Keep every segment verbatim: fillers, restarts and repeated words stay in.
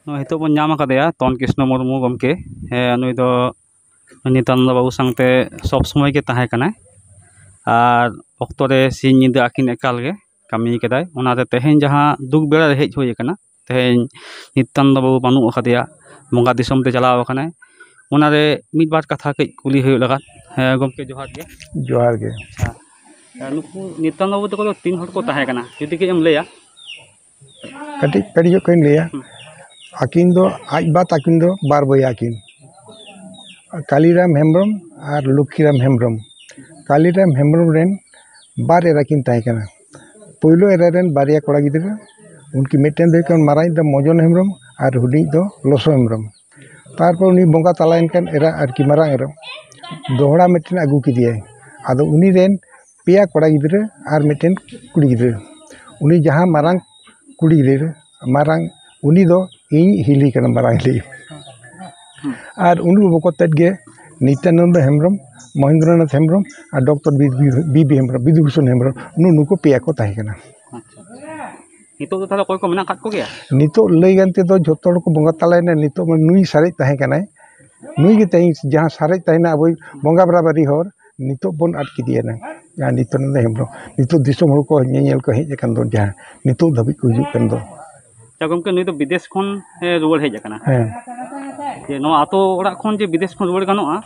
ᱱᱚᱜᱼᱚᱭ ᱱᱤᱛᱚᱜ ᱵᱚᱱ ᱧᱟᱢ ᱟᱠᱟᱫᱮᱭᱟ ᱛᱚᱱ ᱠᱨᱤᱥᱱᱚ ᱢᱩᱨᱢᱩ ᱜᱚᱢᱠᱮ᱾ ᱦᱮᱸ, ᱱᱩᱭ ᱫᱚ ᱱᱤᱛᱟᱱᱫᱚ ᱵᱟᱹᱵᱩ ᱥᱟᱶᱛᱮ ᱥᱚᱵᱽ ᱥᱚᱢᱚᱭ ᱜᱮ ᱛᱟᱦᱮᱸ ᱠᱟᱱᱟᱭ, ᱟᱨ ᱚᱠᱛᱚ ᱨᱮ ᱥᱤᱧ ᱧᱤᱫᱟᱹ ᱟᱹᱠᱤᱱ ᱮᱠᱟᱞ ᱜᱮ ᱠᱟᱹᱢᱤ ᱠᱟᱫᱟᱭ᱾ ᱚᱱᱟᱛᱮ ᱛᱮᱦᱮᱧ ᱡᱟᱦᱟᱸ ᱫᱩᱠ ᱵᱮᱲᱟ ᱨᱮ ᱦᱮᱡ ᱦᱩᱭ ᱟᱠᱟᱱᱟ, ᱛᱮᱦᱮᱧ ᱱᱤᱛᱟᱱᱫᱚ ᱵᱟᱹᱵᱩ ᱵᱟᱹᱱᱩᱜ ᱟᱠᱟᱫᱮᱭᱟ, ᱵᱚᱸᱜᱟ ᱫᱤᱥᱚᱢ ᱛᱮ ᱪᱟᱞᱟᱣ ᱟᱠᱟᱱᱟᱭ᱾ ᱚᱱᱟᱨᱮ ᱢᱤᱫ ᱵᱟᱨ ᱠᱟᱛᱷᱟ ᱠᱟᱹᱡ ᱠᱩᱞᱤ ᱦᱩᱭᱩᱜ ᱞᱟᱜᱟᱫ᱾ ᱦᱮᱸ ᱜᱚᱢᱠᱮ, ᱡᱚᱦᱟᱨ ᱜᱮ᱾ ᱡᱚᱦᱟᱨ ᱜᱮ᱾ ᱟᱪᱪᱷᱟ, ᱱᱩᱠᱩ ᱱᱤᱛᱟᱱᱫᱚ ᱵᱟᱹᱵᱩ ᱛᱟᱠᱚ ᱫᱚ ᱛᱤᱱ ᱦᱚᱲ ᱠᱚ ᱛᱟᱦᱮᱸ ᱠᱟᱱᱟ, ᱡᱩᱫᱤ ᱠᱟᱹᱡ ᱮᱢ ᱞᱟᱹᱭᱟ? ᱠᱟᱹᱴᱤᱡ ᱠᱟᱹᱴᱤᱡ ᱧᱚᱜ ᱠᱷᱚᱱᱤᱧ ᱞᱟᱹᱭᱟ᱾ ᱦᱩᱸ᱾ ᱟᱹᱠᱤᱱ ᱫᱚ, ᱟᱡ ᱵᱟ ᱛᱟᱹᱠᱤᱱ ᱫᱚ ᱵᱟᱨ ᱵᱚᱭᱦᱟ ᱠᱤᱱ, ᱠᱟᱞᱤᱨᱟᱢ ᱦᱮᱢᱵᱨᱚᱢ ᱟᱨ ᱞᱚᱠᱠᱷᱤᱨᱟᱢ ᱦᱮᱢᱵᱨᱚᱢ᱾ ᱠᱟᱞᱤᱨᱟᱢ ᱦᱮᱢᱵᱨᱚᱢ ᱨᱮᱱ ᱵᱟᱨ ᱮᱨᱟ ᱠᱤᱱ ᱛᱟᱦᱮᱸ ᱠᱟᱱᱟ᱾ ᱯᱳᱭᱞᱳ ᱮᱨᱟ ᱨᱮᱱ ᱵᱟᱨᱭᱟ ᱠᱚᱲᱟ ᱜᱤᱫᱽᱨᱟᱹ, ᱩᱱᱠᱤᱱ ᱢᱤᱫᱴᱮᱱ ᱫᱚ ᱦᱩᱭᱩᱜ ᱠᱟᱱᱟ ᱢᱟᱨᱟᱝ ᱫᱚ ᱢᱚᱡᱚᱱ ᱦᱮᱢᱵᱨᱚᱢ ᱟᱨ ᱦᱩᱰᱤᱧ ᱫᱚ ᱞᱚᱥᱚ ᱦᱮᱢᱵᱨᱚᱢ᱾ ᱛᱟᱨᱯᱚᱨ ᱩᱱᱤ ᱵᱚᱸᱜᱟ ᱛᱟᱞᱟᱭᱮᱱ ᱠᱷᱟᱱ ᱮᱨᱟ ᱟᱨᱠᱤ ᱢᱟᱨᱟᱝ ᱮᱨᱟ ᱫᱚᱦᱲᱟ ᱢᱤᱫᱴᱮᱱ ᱟᱹᱜᱩ ᱠᱮᱫᱮᱭᱟᱭ᱾ ᱟᱫᱚ ᱩᱱᱤ ᱨᱮᱱ ᱯᱮᱭᱟ ᱠᱚᱲᱟ ᱜᱤᱫᱽᱨᱟᱹ ᱟᱨ ᱢᱤᱫᱴᱮᱱ ᱠᱩᱲᱤ ᱜᱤᱫᱽᱨᱟᱹ᱾ ᱩᱱᱤ ᱡᱟᱦᱟᱸ ᱢᱟᱨᱟᱝ ᱠᱩᱲᱤ ᱜᱤᱫᱽᱨᱟᱹ, ᱢᱟᱨᱟᱝ, ᱩᱱᱤ ᱫᱚ ᱤᱧ ᱦᱤᱞᱤ ᱠᱟᱱᱟ, ᱢᱟᱨᱟᱝ ᱦᱤᱞᱤ᱾ ᱟᱨ ᱩᱱᱠᱩ ᱵᱚᱠᱚ ᱛᱮᱫ ᱜᱮ ᱱᱤᱛᱭᱟᱱᱚᱱᱫᱚ ᱦᱮᱢᱵᱨᱚᱢ, ᱢᱚᱦᱮᱱᱫᱨᱚᱱᱟᱛᱷ ᱦᱮᱢᱵᱨᱚᱢ ᱟᱨ ᱰᱚᱠᱴᱚᱨ ᱵᱤ-, ᱵᱤ-, ᱵᱤᱵᱤ ᱦᱮᱢᱵᱨᱚᱢ, ᱵᱤᱫᱩᱵᱷᱩᱥᱚᱱ ᱦᱮᱢᱵᱨᱚᱢ, ᱱᱩ-, ᱱᱩᱠᱩ ᱯᱮᱭᱟ ᱠᱚ ᱛᱟᱦᱮᱸ ᱠᱟᱱᱟ᱾ ᱟᱪᱪᱷᱟ᱾ ᱱᱤᱛᱚᱜ ᱫᱚ ᱛᱟᱦᱚᱞᱮ ᱚᱠᱚᱭ ᱠᱚ ᱢᱮᱱᱟᱜ ᱟᱠᱟᱫ ᱠᱚᱜᱮᱭᱟ? ᱱᱤᱛᱚᱜ ᱞᱟᱹᱭ ᱜᱟᱱ ᱛᱮᱫᱚ ᱡᱷᱚᱛᱚ ᱦᱚᱲ ᱠᱚ ᱵᱚᱸᱜᱟ ᱛᱟᱞᱟᱭᱮᱱᱟ᱾ ᱱᱤᱛᱚᱜ ᱢᱟ ᱱᱩᱭ ᱥᱟᱨᱮᱡ ᱛᱟᱦᱮᱸ ᱠᱟᱱᱟᱭ, ᱱᱩᱭ ᱜᱮ ᱛᱮᱦᱮᱧ ᱡᱟᱦᱟᱸ ᱥᱟᱨᱮᱡ ᱛᱟᱦᱮᱱᱟ, ᱟᱵᱚᱭ ᱵᱚᱸᱜᱟ ᱵᱟᱨᱟᱵᱟᱨᱤ ᱦᱚᱲ, ᱱᱤᱛᱚᱜ ᱵᱚᱱ ᱟᱫ ᱠᱮᱫᱮᱭᱟ ᱱᱟᱝ᱾ ᱡᱟᱦᱟᱸ ᱱᱤᱛᱭᱟᱱᱚᱱᱫᱚ ᱦᱮᱢᱵᱨᱚᱢ, ᱱᱤᱛᱚᱜ ᱫᱤᱥᱚᱢ ᱦᱚᱲ ᱠᱚ ᱧᱮᱧᱮᱞ ᱠᱚ ᱦᱮᱡ ᱟᱠᱟᱱ ᱫᱚ, ᱡᱟᱦᱟᱸ ᱱᱤᱛᱚᱜ ᱫᱷᱟᱹᱵᱤᱡ ᱠᱚ ᱦᱤᱡᱩᱜ ᱠᱟᱱ ᱫᱚ᱾ ᱟᱪᱪᱷᱟ ᱜᱚᱢᱠᱮ, ᱱᱩᱭ ᱫᱚ ᱵᱤᱫᱮᱥ ᱠᱷᱚᱱ ᱮ ᱨᱩᱣᱟᱹᱲ ᱦᱮᱡ ᱟᱠᱟᱱᱟ᱾ ᱦᱮᱸ᱾ ᱡᱮ ᱱᱚᱣᱟ ᱟᱛᱳ ᱚᱲᱟᱜ ᱠᱷᱚᱱ ᱡᱮ ᱵᱤᱫᱮᱥ ᱠᱷᱚᱱ ᱨᱩᱣᱟᱹᱲ ᱜᱟᱱᱚᱜᱼᱟ,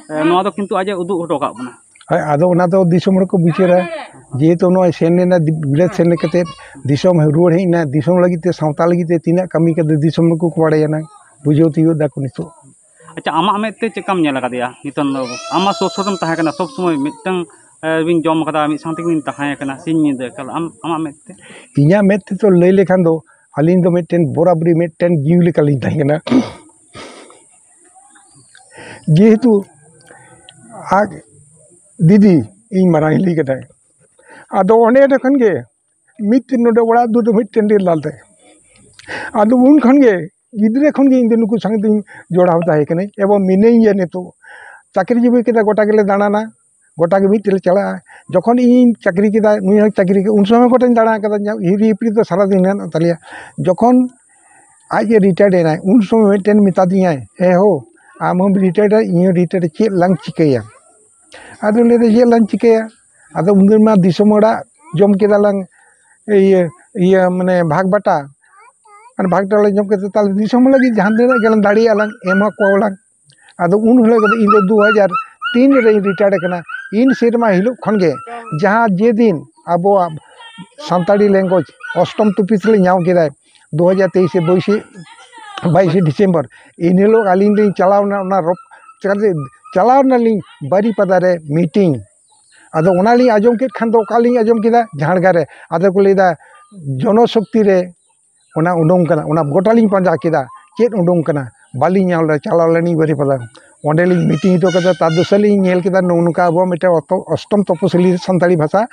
ᱮ, ᱱᱚᱣᱟ ᱫᱚ ᱠᱤᱱᱛᱩ ᱟᱡ ᱮ ᱩᱫᱩᱜ ᱦᱚᱴᱚ ᱟᱠᱟᱫ ᱵᱚᱱᱟ᱾ ᱦᱳᱭ, ᱟᱫᱚ ᱚᱱᱟ ᱫᱚ ᱫᱤᱥᱚᱢ ᱦᱚᱲ ᱠᱚ ᱵᱤᱪᱟᱹᱨᱟ, ᱡᱮᱦᱮᱛᱩ ᱱᱚᱜᱼᱚᱭ ᱥᱮᱱ ᱞᱮᱱᱟ, ᱫᱤ-, ᱵᱤᱞᱟᱹᱛ ᱥᱮᱱ ᱠᱟᱛᱮᱫ ᱫᱤᱥᱚᱢ ᱨᱩᱣᱟᱹᱲ ᱦᱮᱡ ᱮᱱᱟ, ᱫᱤᱥᱚᱢ ᱞᱟᱹᱜᱤᱫ ᱛᱮ, ᱥᱟᱶᱛᱟ ᱞᱟᱹᱜᱤᱫ ᱛᱮ ᱛᱤᱱᱟᱹᱜ ᱠᱟᱹᱢᱤ ᱠᱟᱛᱮ ᱫᱤᱥᱚᱢ ᱦᱚᱲ ᱠᱚ ᱵᱟᱲᱟᱭᱟ ᱱᱟᱝ, ᱵᱩᱡᱷᱟᱹᱣ ᱛᱤᱭᱳᱜ ᱫᱟᱠᱚ ᱱᱤᱛᱚᱜ᱾ ᱟᱪᱪᱷᱟ, ᱟᱢᱟᱜ ᱢᱮᱫ ᱛᱮ ᱪᱮᱫᱠᱟᱢ ᱧᱮᱞ ᱟᱠᱟᱫᱮᱭᱟ ᱱᱤᱛᱚᱝ ᱫᱚ? ᱟᱢ ᱢᱟ ᱥᱩᱨ ᱥᱩᱨ ᱨᱮᱢ ᱛᱟᱦᱮᱸ ᱠᱟᱱᱟ, ᱥᱚᱵᱽ ᱥᱚᱢᱚᱭ ᱢᱤᱫᱴᱟᱝ, ᱮ, ᱵᱤᱱ ᱡᱚᱢ ᱠᱟᱫᱟ, ᱢᱤᱫ ᱥᱟᱶ ᱛᱮᱜᱮ ᱵᱤᱱ ᱛᱟᱦᱮᱸ ᱠᱟᱱᱟ ᱥᱤᱧ ᱧᱤᱫᱟᱹ ᱮᱠᱟᱞ᱾ ᱟᱢ, ᱟᱢᱟᱜ ᱢᱮᱫ ᱛᱮ? ᱤᱧᱟᱹᱜ ᱢᱮᱫ ᱛᱮᱫᱚ ᱞᱟᱹᱭ ᱞᱮᱠᱷᱟᱱ ᱫᱚ ᱟᱹᱞᱤᱧ ᱫᱚ ᱢᱤᱫᱴᱮᱱ ᱵᱚᱨᱟᱵᱚᱨᱤ ᱢᱤᱫᱴᱮᱱ ᱡᱤᱣᱤ ᱞᱮᱠᱟᱞᱤᱧ ᱛᱟᱦᱮᱸ ᱠᱟᱱᱟ᱾ ᱡᱮᱦᱮᱛᱩ ᱟᱡ ᱫᱤᱫᱤ ᱤᱧ ᱢᱟᱨᱟᱝ ᱦᱤᱞᱤ ᱠᱟᱱᱟᱭ, ᱟᱫᱚ ᱚᱸᱰᱮ ᱠᱷᱚᱱ ᱜᱮ ᱢᱤᱫᱴᱮᱱ ᱱᱚᱰᱮ ᱚᱲᱟᱜ ᱫᱩᱣᱟᱹᱨ ᱫᱚ ᱢᱤᱫᱴᱮᱱ ᱰᱷᱮᱨ ᱞᱟᱞ ᱛᱟᱭ᱾ ᱟᱫᱚ ᱩᱱ ᱠᱷᱚᱱ ᱜᱮ ᱜᱤᱫᱽᱨᱟᱹ ᱠᱷᱚᱱ ᱜᱮ ᱤᱧ ᱫᱚ ᱱᱩᱠᱩ ᱥᱟᱝ ᱫᱚᱧ ᱡᱚᱲᱟᱣ ᱛᱟᱦᱮᱸ ᱠᱟᱹᱱᱟᱹᱧ ᱮᱵᱚᱝ ᱢᱤᱱᱟᱹᱧ ᱜᱮᱭᱟ ᱱᱤᱛᱚᱜ᱾ ᱪᱟᱹᱠᱨᱤ ᱡᱤᱵᱤ ᱠᱮᱫᱟ, ᱜᱚᱴᱟ ᱜᱮᱞᱮ ᱫᱟᱬᱟᱱᱟ, ᱜᱚᱴᱟ ᱜᱮ ᱢᱤᱫ ᱛᱮᱞᱮ ᱪᱟᱞᱟᱜᱼᱟ᱾ ᱡᱚᱠᱷᱚᱱ ᱤᱧᱤᱧ ᱪᱟᱹᱠᱨᱤ ᱠᱮᱫᱟ, ᱱᱩᱭ ᱦᱚᱸᱭ ᱪᱟᱹᱠᱨᱤ ᱠᱮᱫᱟ, ᱩᱱ ᱥᱚᱢᱚᱭ ᱜᱚᱴᱟᱧ ᱫᱟᱬᱟ ᱠᱟᱫᱟ, ᱦᱤᱨᱤ ᱦᱤᱯᱤᱨᱤ ᱫᱚ ᱥᱟᱨᱟᱫᱤᱱ ᱦᱮᱱᱟᱜ ᱛᱟᱞᱮᱭᱟ᱾ ᱡᱚᱠᱷᱚᱱ ᱟᱡ ᱮ ᱨᱤᱴᱟᱭᱟᱨᱰ ᱮᱱᱟᱭ, ᱩᱱ ᱥᱚᱢᱚᱭ ᱢᱤᱫᱴᱮᱱ ᱢᱮᱛᱟ ᱫᱤᱧᱟᱭ, "ᱦᱮᱸ ᱦᱳ, ᱟᱢ ᱦᱚᱸᱢ ᱨᱤᱴᱟᱭᱟᱨᱰᱟ, ᱤᱧ ᱦᱚᱸ ᱨᱤᱴᱟᱭᱟᱨᱰ, ᱪᱮᱫ ᱞᱟᱝ ᱪᱤᱠᱟᱹᱭᱟ?" ᱟᱫᱚ ᱞᱟᱹᱭᱫᱟ, "ᱪᱮᱫ ᱞᱟᱝ ᱪᱤᱠᱟᱹᱭᱟ?" ᱟᱫᱚ ᱩᱱᱫᱤᱱ ᱢᱟ ᱫᱤᱥᱚᱢ ᱚᱲᱟᱜ ᱡᱚᱢ ᱠᱮᱫᱟ ᱞᱟᱝ, ᱤᱭᱟᱹ ᱤᱭᱟᱹ ᱢᱟᱱᱮ ᱵᱷᱟᱜᱽ ᱵᱟᱴᱟ, ᱟᱨ ᱵᱷᱟᱜᱽ ᱵᱟᱴᱟ ᱞᱮ ᱡᱚᱢ ᱠᱮᱫᱟ, ᱛᱟᱦᱞᱮ ᱫᱤᱥᱚᱢ ᱞᱟᱹᱜᱤᱫ ᱡᱟᱦᱟᱸ ᱛᱤᱱᱟᱹᱜ ᱜᱮ ᱞᱟᱝ ᱫᱟᱲᱮᱭᱟᱜᱼᱟ ᱞᱟᱝ ᱮᱢᱟ ᱠᱚᱣᱟ ᱞᱟᱝ᱾ ᱟᱫᱚ ᱩᱱ ᱦᱤᱞᱳᱜ ᱫᱚ ᱤᱧ ᱫᱚ ᱫᱩ ᱦᱟᱡᱟᱨ ᱛᱤᱱ ᱨᱮᱧ ᱨᱤᱴᱟᱭᱟᱨᱰ ᱟᱠᱟᱱᱟ᱾ ᱤᱱ ᱥᱮᱨᱢᱟ ᱦᱤᱞᱳᱜ ᱠᱷᱚᱱ ᱜᱮ ᱡᱟᱦᱟᱸ ᱡᱮ ᱫᱤᱱ ᱟᱵᱚᱣᱟᱜ ᱥᱟᱱᱛᱟᱲᱤ ᱞᱮᱝᱜᱩᱭᱮᱡᱽ ᱚᱥᱴᱚᱢ ᱛᱚᱯᱤᱥ ᱞᱮ ᱧᱟᱢ ᱠᱮᱫᱟ, ᱫᱩ ᱦᱟᱡᱟᱨ ᱛᱮᱭᱤᱥ ᱵᱟᱭᱤᱥᱮ ᱰᱤᱥᱮᱢᱵᱚᱨ, ᱤᱱ ᱦᱤᱞᱳᱜ ᱟᱹᱞᱤᱧ ᱞᱤᱧ ᱪᱟᱞᱟᱣ ᱮᱱᱟ ᱚᱱᱟ ᱨᱚᱯ-, ᱪᱤᱠᱟᱹᱛᱮ ᱪᱟᱞᱟᱣ ᱮᱱᱟᱞᱤᱧ ᱵᱟᱹᱨᱤᱯᱟᱫᱟ ᱨᱮ ᱢᱤᱴᱤᱝ᱾ ᱟᱫᱚ ᱚᱱᱟᱞᱤᱧ ᱟᱸᱡᱚᱢ ᱠᱮᱫ ᱠᱷᱟᱱ ᱫᱚ ᱚᱠᱟᱞᱤᱧ ᱟᱸᱡᱚᱢ ᱠᱮᱫᱟ? ᱡᱷᱟᱲᱜᱟ ᱨᱮ᱾ ᱟᱫᱚ ᱠᱚ ᱞᱟᱹᱭᱫᱟ ᱡᱚᱱᱚᱥᱚᱠᱛᱤ ᱨᱮ ᱚᱱᱟ ᱩᱰᱩᱝ ᱠᱟᱱᱟ, ᱚᱱᱟ ᱜᱚᱴᱟᱞᱤᱧ ᱯᱟᱸᱡᱟ ᱠᱮᱫᱟ, ᱪᱮᱫ ᱩᱰᱩᱝ ᱠᱟᱱᱟ, ᱵᱟᱹᱞᱤᱧ ᱧᱟᱢ ᱞᱮᱫᱟ᱾ ᱪᱟᱞᱟᱣ ᱞᱮᱱᱟᱞᱤᱧ ᱵᱟᱹᱨᱤᱯᱟᱫᱟ, ᱚᱸᱰᱮᱞᱤᱧ ᱢᱤᱴᱤᱝ ᱦᱚᱴᱚ ᱠᱟᱫᱟ᱾ ᱛᱟᱨ ᱫᱚᱥᱟᱨ ᱞᱤᱧ ᱧᱮᱞ ᱠᱮᱫᱟ ᱱᱚᱜᱼᱚ ᱱᱚᱝᱠᱟ ᱟᱵᱚᱣᱟᱜ ᱢᱤᱫᱴᱮᱱ ᱚᱛᱚ-, ᱚᱥᱴᱚᱢ ᱛᱚᱯᱚᱥᱤᱞᱤ ᱥᱟᱱᱛᱟᱲᱤ ᱵᱷᱟᱥᱟ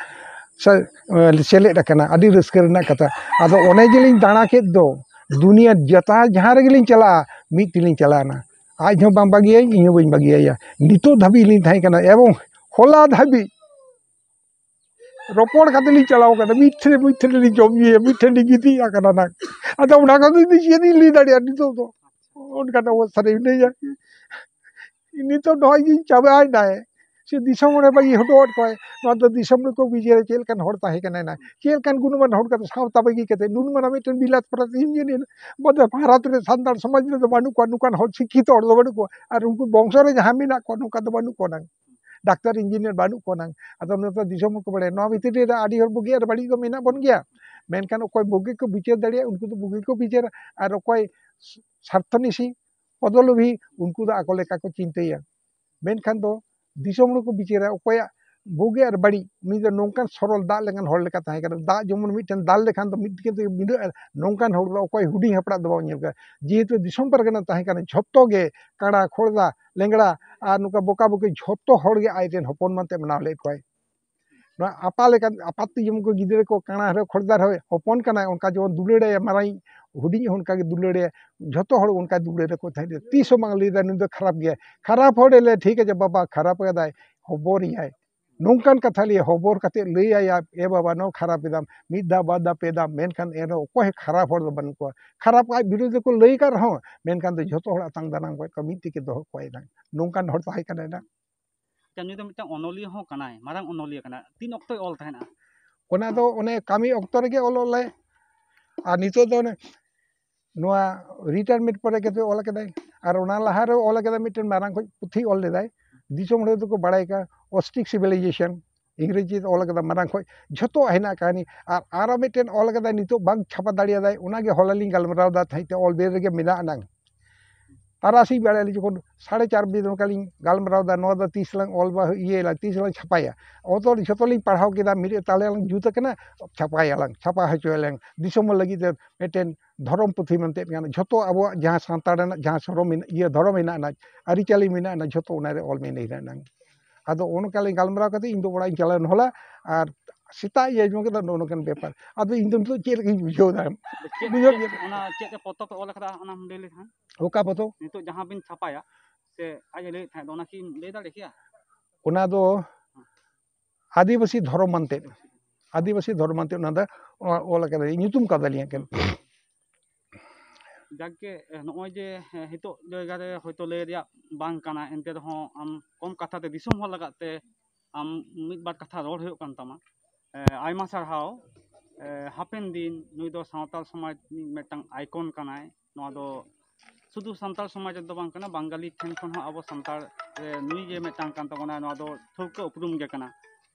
ᱥᱮ, ᱮ, ᱥᱮᱞᱮᱫ ᱟᱠᱟᱱᱟ᱾ ᱟᱹᱰᱤ ᱨᱟᱹᱥᱠᱟᱹ ᱨᱮᱱᱟᱜ ᱠᱟᱛᱷᱟ᱾ ᱟᱫᱚ ᱚᱱᱮ ᱡᱮᱞᱤᱧ ᱫᱟᱬᱟ ᱠᱮᱫ ᱫᱚ, ᱫᱩᱱᱤᱭᱟᱹ ᱡᱚᱛᱟ ᱡᱟᱦᱟᱸ ᱨᱮᱜᱮᱞᱤᱧ ᱪᱟᱞᱟᱜᱼᱟ, ᱢᱤᱫ ᱛᱮᱞᱤᱧ ᱪᱟᱞᱟᱣᱱᱟ᱾ ᱟᱡ ᱦᱚᱸ ᱵᱟᱝ ᱵᱟᱹᱜᱤᱭᱟᱹᱧ, ᱤᱧ ᱦᱚᱸ ᱵᱟᱹᱧ ᱵᱟᱹᱜᱤᱭᱟᱭᱟ᱾ ᱱᱤᱛᱚᱜ ᱫᱷᱟᱹᱵᱤᱡ ᱞᱤᱧ ᱛᱟᱦᱮᱸ ᱠᱟᱱᱟ ᱮᱵᱚᱝ ᱦᱚᱞᱟ ᱫᱷᱟᱹᱵᱤᱡ ᱨᱚᱯᱚᱲ ᱠᱟᱛᱮ ᱞᱤᱧ ᱪᱟᱞᱟᱣ ᱠᱟᱱᱟ, ᱢᱤᱫ ᱴᱷᱮᱱ, ᱢᱤᱫ ᱴᱷᱮᱱ ᱞᱤᱧ ᱡᱚᱢ ᱧᱩᱭᱟ, ᱢᱤᱫ ᱴᱷᱮᱱ ᱞᱤᱧ ᱜᱤᱛᱤᱡ ᱟᱠᱟᱱᱟ ᱱᱟᱜ᱾ ᱟᱫᱚ ᱚᱱᱟ ᱠᱚᱫᱚ ᱤᱧ ᱫᱚ ᱪᱮᱫ ᱤᱧ ᱞᱟᱹᱭ ᱫᱟᱲᱮᱭᱟᱜᱼᱟ ᱱᱤᱛᱚᱜ ᱫᱚ? ᱚᱱᱠᱟᱱ ᱚᱵᱚᱥᱛᱷᱟ ᱨᱮ ᱢᱤᱱᱟᱹᱧᱟ᱾ ᱱᱤᱛᱚᱜ ᱱᱚᱜᱼᱚᱭ ᱡᱮᱧ ᱪᱟᱵᱟᱭᱮᱱᱟᱭ, ᱥᱮ ᱫᱤᱥᱚᱢ ᱨᱮ ᱵᱟᱹᱜᱤ ᱦᱚᱴᱚᱣᱟᱫ ᱠᱚᱣᱟᱭ, ᱱᱚᱣᱟ ᱫᱚ ᱫᱤᱥᱚᱢ ᱨᱮᱠᱚ ᱵᱤᱪᱟᱹᱨᱟ ᱪᱮᱫ ᱞᱮᱠᱟᱱ ᱦᱚᱲ ᱛᱟᱦᱮᱸ ᱠᱟᱱᱟᱭ ᱱᱟ, ᱪᱮᱫ ᱞᱮᱠᱟᱱ ᱜᱩᱱᱢᱟᱱ ᱦᱚᱲ ᱠᱟᱛᱮ ᱥᱟᱶᱛᱟ ᱵᱟᱹᱜᱤ ᱠᱟᱛᱮ ᱱᱩᱱ ᱢᱟᱨᱟᱝ ᱢᱤᱫᱴᱮᱱ ᱵᱤᱞᱟᱛ ᱯᱨᱟᱛ ᱤᱧᱡᱤᱱᱤᱭᱟᱨ, ᱵᱚᱞᱮ ᱵᱷᱟᱨᱚᱛ ᱨᱮ ᱥᱟᱱᱛᱟᱲ ᱥᱚᱢᱟᱡᱽ ᱨᱮᱫᱚ ᱵᱟᱹᱱᱩᱜ ᱠᱚᱣᱟ, ᱱᱚᱝᱠᱟᱱ ᱦᱚᱲ ᱥᱤᱠᱠᱷᱤᱛᱚ ᱦᱚᱲ ᱫᱚ ᱵᱟᱹᱱᱩᱜ ᱠᱚᱣᱟ, ᱟᱨ ᱩᱱᱠᱩ ᱵᱚᱝᱥᱚ ᱨᱮ ᱡᱟᱦᱟᱸ ᱢᱮᱱᱟᱜ ᱠᱚᱣᱟ ᱱᱚᱝᱠᱟ ᱫᱚ ᱵᱟᱹᱱᱩᱜ ᱠᱚᱣᱟ ᱱᱟᱝ᱾ ᱰᱟᱠᱛᱟᱨ ᱤᱧᱡᱤᱱᱤᱭᱟᱨ ᱵᱟᱹᱱᱩᱜ ᱠᱚᱣᱟ ᱱᱟᱝ᱾ ᱟᱫᱚ ᱱᱚᱣᱟ ᱫᱤᱥᱚᱢ ᱦᱚᱲ ᱠᱚ ᱵᱟᱲᱟᱭᱟ, ᱱᱚᱣᱟ ᱵᱷᱤᱛᱤᱨ ᱨᱮ ᱟᱹᱰᱤ ᱦᱚᱲ ᱵᱩᱜᱤ ᱟᱨ ᱵᱟᱹᱲᱤᱡ ᱫᱚ ᱢᱮᱱᱟᱜ ᱵᱚᱱ ᱜᱮᱭᱟ, ᱢᱮᱱᱠᱷᱟᱱ ᱚᱠᱚᱭ ᱵᱩᱜᱤ ᱠᱚ ᱵᱤᱪᱟᱹᱨ ᱫᱟᱲᱮᱭᱟᱜᱼᱟ ᱩᱱᱠᱩ ᱫᱚ ᱵᱩᱜᱤ ᱠᱚ ᱵᱤᱪᱟᱹᱨᱟ, ᱟᱨ ᱚᱠᱚᱭ ᱥᱟᱨᱛᱷᱚᱱᱤᱥᱤ ᱯᱚᱫᱚᱞᱚᱵᱷᱤ ᱩᱱᱠᱩ ᱫᱚ ᱟᱠᱚ ᱞᱮᱠᱟ ᱠᱚ ᱪᱤᱱᱛᱟᱹᱭᱟ᱾ ᱢᱮᱱᱠᱷᱟᱱ ᱫᱚ ᱫᱤᱥᱚᱢ ᱦᱚᱲ ᱠᱚ ᱵᱤᱪᱟᱹᱨᱟ ᱚᱠᱚᱭᱟᱜ ᱵᱩᱜᱤ ᱟᱨ ᱵᱟᱹᱲᱤᱡ᱾ ᱩᱱᱤ ᱫᱚ ᱱᱚᱝᱠᱟᱱ ᱥᱚᱨᱚᱞ ᱫᱟᱜ ᱞᱮᱠᱟᱱ ᱦᱚᱲ ᱞᱮᱠᱟ ᱛᱟᱦᱮᱸ ᱠᱟᱱᱟ᱾ ᱫᱟᱜ ᱡᱮᱢᱚᱱ ᱢᱤᱫᱴᱮᱱ ᱫᱟᱞ ᱞᱮᱠᱷᱟᱱ ᱫᱚ ᱢᱤᱫ ᱫᱤᱠᱮ ᱛᱮᱜᱮ ᱵᱷᱤᱸᱫᱟᱹᱲᱟ, ᱱᱚᱝᱠᱟᱱ ᱦᱚᱲ ᱫᱚ ᱚᱠᱚᱭ ᱦᱩᱰᱤᱧ ᱦᱟᱯᱲᱟᱜ ᱫᱚ ᱵᱟᱵᱚᱱ ᱧᱮᱞ ᱠᱟᱫᱟ᱾ ᱡᱮᱦᱮᱛᱩ ᱫᱤᱥᱚᱢ ᱯᱟᱨᱜᱟᱱᱟ ᱛᱟᱦᱮᱸ ᱠᱟᱱᱟ, ᱡᱷᱚᱛᱚ ᱜᱮ ᱠᱟᱬᱟ ᱠᱷᱚᱲᱫᱟ ᱞᱮᱝᱲᱟ ᱟᱨ ᱱᱚᱝᱠᱟ ᱵᱚᱠᱟ ᱵᱚᱠᱤ ᱡᱷᱚᱛᱚ ᱦᱚᱲ ᱜᱮ ᱟᱡᱨᱮᱱ ᱦᱚᱯᱚᱱ ᱢᱟᱱᱛᱮ ᱢᱟᱱᱟᱣ ᱞᱮᱫ ᱠᱚᱣᱟᱭ᱾ ᱱᱚᱣᱟ ᱟᱯᱟ ᱞᱮᱠᱟᱱ ᱟᱯᱟᱛ ᱛᱮ ᱡᱮᱢᱚᱱ ᱠᱚ ᱜᱤᱫᱽᱨᱟᱹ ᱠᱚ ᱠᱟᱬᱟ ᱨᱮ ᱠᱷᱚᱲᱫᱟ ᱨᱮ ᱦᱚᱯᱚᱱ ᱠᱟᱱᱟᱭ, ᱚᱱᱠᱟ ᱡᱮᱢᱚᱱ ᱫᱩᱞᱟᱹᱲᱟᱭᱟ, ᱢᱟᱨᱟᱝ ᱦᱩᱰᱤᱧ ᱦᱚᱸ ᱚᱱᱠᱟ ᱜᱮ ᱫᱩᱞᱟᱹᱲᱟᱭᱟ᱾ ᱡᱷᱚᱛᱚ ᱦᱚᱲ ᱚᱱᱠᱟ ᱫᱩᱞᱟᱹᱲ ᱨᱮᱠᱚ ᱛᱟᱦᱮᱸ ᱞᱮᱱᱟ᱾ ᱛᱤᱥ ᱦᱚᱸ ᱵᱟᱝ ᱞᱟᱹᱭᱫᱟ ᱱᱩᱭ ᱫᱚ ᱠᱷᱟᱨᱟᱯ ᱜᱮᱭᱟᱭ, ᱠᱷᱟᱨᱟᱯ ᱦᱚᱲ ᱮ ᱞᱟᱹᱭᱟ ᱴᱷᱤᱠ ᱟᱪᱷᱮ ᱵᱟᱵᱟ ᱠᱷᱟᱨᱟᱯ ᱠᱟᱫᱟᱭ, ᱦᱚᱵᱚᱨᱮᱭᱟᱭ᱾ ᱱᱚᱝᱠᱟᱱ ᱠᱟᱛᱷᱟ ᱞᱟᱹᱭ ᱦᱚᱵᱚᱨ ᱠᱟᱛᱮ ᱞᱟᱹᱭ ᱟᱭᱟ, "ᱮ ᱵᱟᱵᱟ, ᱱᱚᱣᱟ ᱠᱷᱟᱨᱟᱯ ᱮᱫᱟᱢ", ᱢᱤᱫ ᱫᱷᱟᱣ ᱵᱟᱨ ᱫᱷᱟᱣ ᱯᱮ ᱫᱷᱟᱣ, ᱢᱮᱱᱠᱷᱟᱱ ᱮᱱᱨᱮᱦᱚᱸ ᱚᱠᱚᱭ ᱦᱚᱸ ᱠᱷᱟᱨᱟᱯ ᱦᱚᱲ ᱫᱚ ᱵᱟᱹᱱᱩᱜ ᱠᱚᱣᱟ᱾ ᱠᱷᱟᱨᱟᱯ ᱟᱡ ᱵᱤᱨᱩᱫᱷ ᱨᱮᱠᱚ ᱞᱟᱹᱭ ᱟᱠᱟᱫ ᱨᱮᱦᱚᱸ, ᱢᱮᱱᱠᱷᱟᱱ ᱫᱚ ᱡᱷᱚᱛᱚ ᱦᱚᱲ ᱟᱛᱟᱝ ᱫᱟᱨᱟᱢ ᱜᱚᱡ ᱠᱚ ᱢᱤᱫ ᱛᱮᱜᱮ ᱫᱚᱦᱚ ᱠᱚᱣᱟᱭ ᱱᱟᱝ᱾ ᱱᱚᱝᱠᱟᱱ ᱦᱚᱲ ᱛᱟᱦᱮᱸ ᱠᱟᱱᱟᱭ ᱱᱟᱝ᱾ ᱟᱪᱪᱷᱟ, ᱱᱩᱭ ᱫᱚ ᱢᱤᱫᱴᱟᱝ ᱚᱱᱚᱞᱤᱭᱟᱹ ᱦᱚᱸ ᱠᱟᱱᱟᱭ, ᱢᱟᱨᱟᱝ ᱚᱱᱚᱞᱤᱭᱟᱹ ᱠᱟᱱᱟᱭ᱾ ᱛᱤᱱ ᱚᱠᱛᱚᱭ ᱚᱞ ᱛᱟᱦᱮᱱᱟ? ᱚᱱᱟ ᱫᱚ ᱚᱱᱮ ᱠᱟᱹᱢᱤ ᱚᱠᱛᱚ ᱨᱮᱜᱮ ᱚᱞ ᱚᱞᱟᱭ᱾ ᱟᱨ ᱱᱤᱛᱚᱜ ᱫᱚ ᱚᱱᱮ ᱱᱚᱣᱟ ᱨᱤᱴᱟᱭᱟᱨᱢᱮᱱᱴ ᱯᱚᱨᱮ ᱠᱟᱛᱮ ᱚᱞ ᱠᱟᱫᱟᱭ᱾ ᱟᱨ ᱚᱱᱟ ᱞᱟᱦᱟ ᱨᱮ ᱚᱞ ᱠᱟᱫᱟᱭ, ᱢᱤᱫᱴᱮᱱ ᱢᱟᱨᱟᱝ ᱠᱷᱚᱡ ᱯᱩᱛᱷᱤ ᱚᱞ ᱞᱮᱫᱟᱭ, ᱫᱤᱥᱚᱢ ᱦᱚᱲ ᱫᱚᱠᱚ ᱵᱟᱲᱟᱭ ᱠᱟᱱ, ᱚᱥᱴᱨᱤᱠ ᱥᱤᱵᱤᱞᱟᱭᱡᱮᱥᱚᱱ, ᱤᱝᱨᱮᱡᱤ ᱛᱮ ᱚᱞ ᱠᱟᱫᱟ, ᱢᱟᱨᱟᱝ ᱠᱷᱚᱡ ᱡᱷᱚᱛᱚ ᱦᱮᱱᱟᱜ ᱠᱟᱹᱦᱱᱤ᱾ ᱟᱨ ᱟᱨᱚ ᱢᱤᱫᱴᱮᱱ ᱚᱞ ᱠᱟᱫᱟᱭ, ᱱᱤᱛᱚᱜ ᱵᱟᱝ ᱪᱷᱟᱯᱟ ᱫᱟᱲᱮᱭᱟᱫᱟᱭ, ᱚᱱᱟᱜᱮ ᱦᱚᱞᱟ ᱞᱤᱧ ᱜᱟᱞᱢᱟᱨᱟᱣ ᱫᱟ ᱛᱟᱦᱮᱸᱫ ᱛᱮ, ᱚᱞ ᱵᱮᱞ ᱨᱮᱜᱮ ᱢᱮᱱᱟᱜ ᱟᱱᱟᱝ᱾ ᱛᱟᱨᱟᱥᱤᱧ ᱵᱮᱲᱟ ᱟᱹᱞᱤᱧ ᱡᱚᱠᱷᱚᱱ ᱥᱟᱲᱮ ᱪᱟᱨ ᱵᱟᱡᱮ ᱱᱚᱝᱠᱟ ᱞᱤᱧ ᱜᱟᱞᱢᱟᱨᱟᱣ ᱫᱟ, ᱱᱚᱣᱟ ᱫᱚ ᱛᱤᱥ ᱞᱟᱝ ᱚᱞ ᱵᱟ-, ᱤᱭᱟᱹᱭᱟᱞᱟᱝ, ᱛᱤᱥ ᱞᱟᱝ ᱪᱷᱟᱯᱟᱭᱟ? ᱚᱛᱚ ᱡᱷᱚᱛᱚ ᱞᱤᱧ ᱯᱟᱲᱦᱟᱣ ᱠᱮᱫᱟ, ᱢᱤᱫ ᱛᱟᱦᱞᱮ ᱞᱟᱝ ᱡᱩᱛ ᱟᱠᱟᱱᱟ, ᱪᱷᱟᱯᱟᱭᱟᱞᱟᱝ, ᱪᱷᱟᱯᱟ ᱦᱚᱪᱚᱭᱟᱞᱟᱝ ᱫᱤᱥᱚᱢ ᱦᱚᱲ ᱞᱟᱹᱜᱤᱫ ᱛᱮ ᱢᱤᱫᱴᱮᱱ ᱫᱷᱚᱨᱚᱢ ᱯᱩᱛᱷᱤ ᱢᱮᱱᱛᱮ ᱠᱟᱱᱟ᱾ ᱡᱷᱚᱛᱚ ᱟᱵᱚᱣᱟᱜ ᱡᱟᱦᱟᱸ ᱥᱟᱱᱛᱟᱲ ᱨᱮᱱᱟᱜ ᱡᱟᱦᱟᱸ ᱥᱚᱨᱚᱢ ᱢᱮᱱᱟᱜ, ᱤᱭᱟᱹ ᱫᱷᱚᱨᱚᱢ ᱢᱮᱱᱟᱜ ᱟᱱᱟ, ᱟᱹᱨᱤᱪᱟᱹᱞᱤ ᱢᱮᱱᱟᱜ ᱟᱱᱟ, ᱡᱷᱚᱛᱚ ᱚᱱᱟᱨᱮ ᱚᱞ ᱢᱮᱱᱟᱜ ᱟᱱᱟ᱾ ᱟᱫᱚ ᱚᱱᱠᱟ ᱞᱤᱧ ᱜᱟᱞᱢᱟᱨᱟᱣ ᱠᱟᱛᱮ ᱤᱧ ᱫᱚ ᱚᱲᱟᱜ ᱤᱧ ᱪᱟᱞᱟᱣ ᱮᱱ ᱦᱚᱞᱟ, ᱟᱨ ᱥᱮᱛᱟᱜ ᱤᱧ ᱟᱸᱡᱚᱢ ᱠᱮᱫᱟ ᱱᱚᱜᱼᱚ ᱱᱚᱝᱠᱟᱱ ᱵᱮᱯᱟᱨ᱾ ᱟᱫᱚ ᱤᱧ ᱫᱚ ᱱᱤᱛᱚᱜ ᱪᱮᱫ ᱞᱮᱠᱟᱧ ᱵᱩᱡᱷᱟᱹᱣ ᱫᱟ? ᱪᱮᱫ, ᱵᱩᱡᱷᱟᱹᱣ ᱪᱮᱫ, ᱠᱮᱫᱟ᱾ ᱚᱱᱟ ᱪᱮᱫ ᱮ ᱯᱚᱛᱚᱵ ᱮ ᱚᱞ ᱟᱠᱟᱫᱟ, ᱚᱱᱟᱢ ᱞᱟᱹᱭ ᱞᱮᱠᱷᱟᱱ? ᱚᱠᱟ ᱯᱚᱛᱚᱵ? ᱱᱤᱛᱚᱜ ᱡᱟᱦᱟᱸ ᱵᱤᱱ ᱪᱷᱟᱯᱟᱭᱟ, ᱥᱮ ᱟᱡ ᱮ ᱞᱟᱹᱭᱮᱫ ᱛᱟᱦᱮᱸᱫ, ᱚᱱᱟ ᱠᱤᱢ ᱞᱟᱹᱭ ᱫᱟᱲᱮ ᱠᱮᱭᱟ? ᱚᱱᱟ ᱫᱚ ᱟᱹᱫᱤᱵᱟᱹᱥᱤ ᱫᱷᱚᱨᱚᱢ ᱟᱱᱛᱮ, ᱟᱹᱫᱤᱵᱟᱹᱥᱤ ᱫᱷᱚᱨᱚᱢ ᱟᱱᱛᱮ ᱚᱱᱟ ᱫᱚ ᱚᱞ ᱟᱠᱟᱫᱟᱭ, ᱧᱩᱛᱩᱢ ᱠᱟᱫᱟᱞᱤᱧ ᱮᱠᱮᱱ᱾ ᱡᱟᱠᱜᱮ, ᱱᱚᱜᱼᱚᱭ ᱡᱮ, ᱦᱮᱸ, ᱱᱤᱛᱚᱜ ᱡᱟᱭᱜᱟ ᱨᱮ ᱦᱚᱭᱛᱳ ᱞᱟᱹᱭ ᱨᱮᱭᱟᱜ ᱵᱟᱝ ᱠᱟᱱᱟ, ᱮᱱᱛᱮ ᱨᱮᱦᱚᱸ ᱟᱢ ᱠᱚᱢ ᱠᱟᱛᱷᱟ ᱛᱮ ᱫᱤᱥᱚᱢ ᱦᱚᱲ ᱞᱟᱜᱟᱫ ᱛᱮ ᱟᱢ ᱢᱤᱫ ᱵᱟᱨ ᱠᱟᱛᱷᱟ ᱨᱚᱲ ᱦᱩᱭᱩᱜ ᱠᱟᱱ ᱛᱟᱢᱟ᱾ ᱮ, ᱟᱭᱢᱟ ᱥᱟᱨᱦᱟᱣ᱾ ᱮ, ᱦᱟᱯᱮᱱ ᱫᱤᱱ ᱱᱩᱭ ᱫᱚ ᱥᱟᱶᱛᱟᱞ ᱥᱚᱢᱟᱡᱽ ᱨᱤᱱᱤᱡ ᱢᱤᱫᱴᱟᱝ icon ᱠᱟᱱᱟᱭ᱾ ᱱᱚᱣᱟ ᱫᱚ ᱥᱩᱫᱷᱩ ᱥᱟᱱᱛᱟᱲ ᱥᱚᱢᱟᱡᱽ ᱨᱮᱫᱚ ᱵᱟᱝ ᱠᱟᱱᱟ, ᱵᱟᱝᱜᱟᱞᱤ ᱴᱷᱮᱱ ᱠᱷᱚᱱ ᱦᱚᱸ ᱟᱵᱚ ᱥᱟᱱᱛᱟᱲ ᱨᱮ ᱱᱩᱭ ᱜᱮ ᱢᱤᱫᱴᱟᱝ ᱠᱟᱱ ᱛᱟᱵᱚᱱᱟ, ᱱᱚᱣᱟ ᱫᱚ ᱴᱷᱟᱹᱣᱠᱟᱹ ᱩᱯᱨᱩᱢ ᱜᱮ ᱠᱟᱱᱟ᱾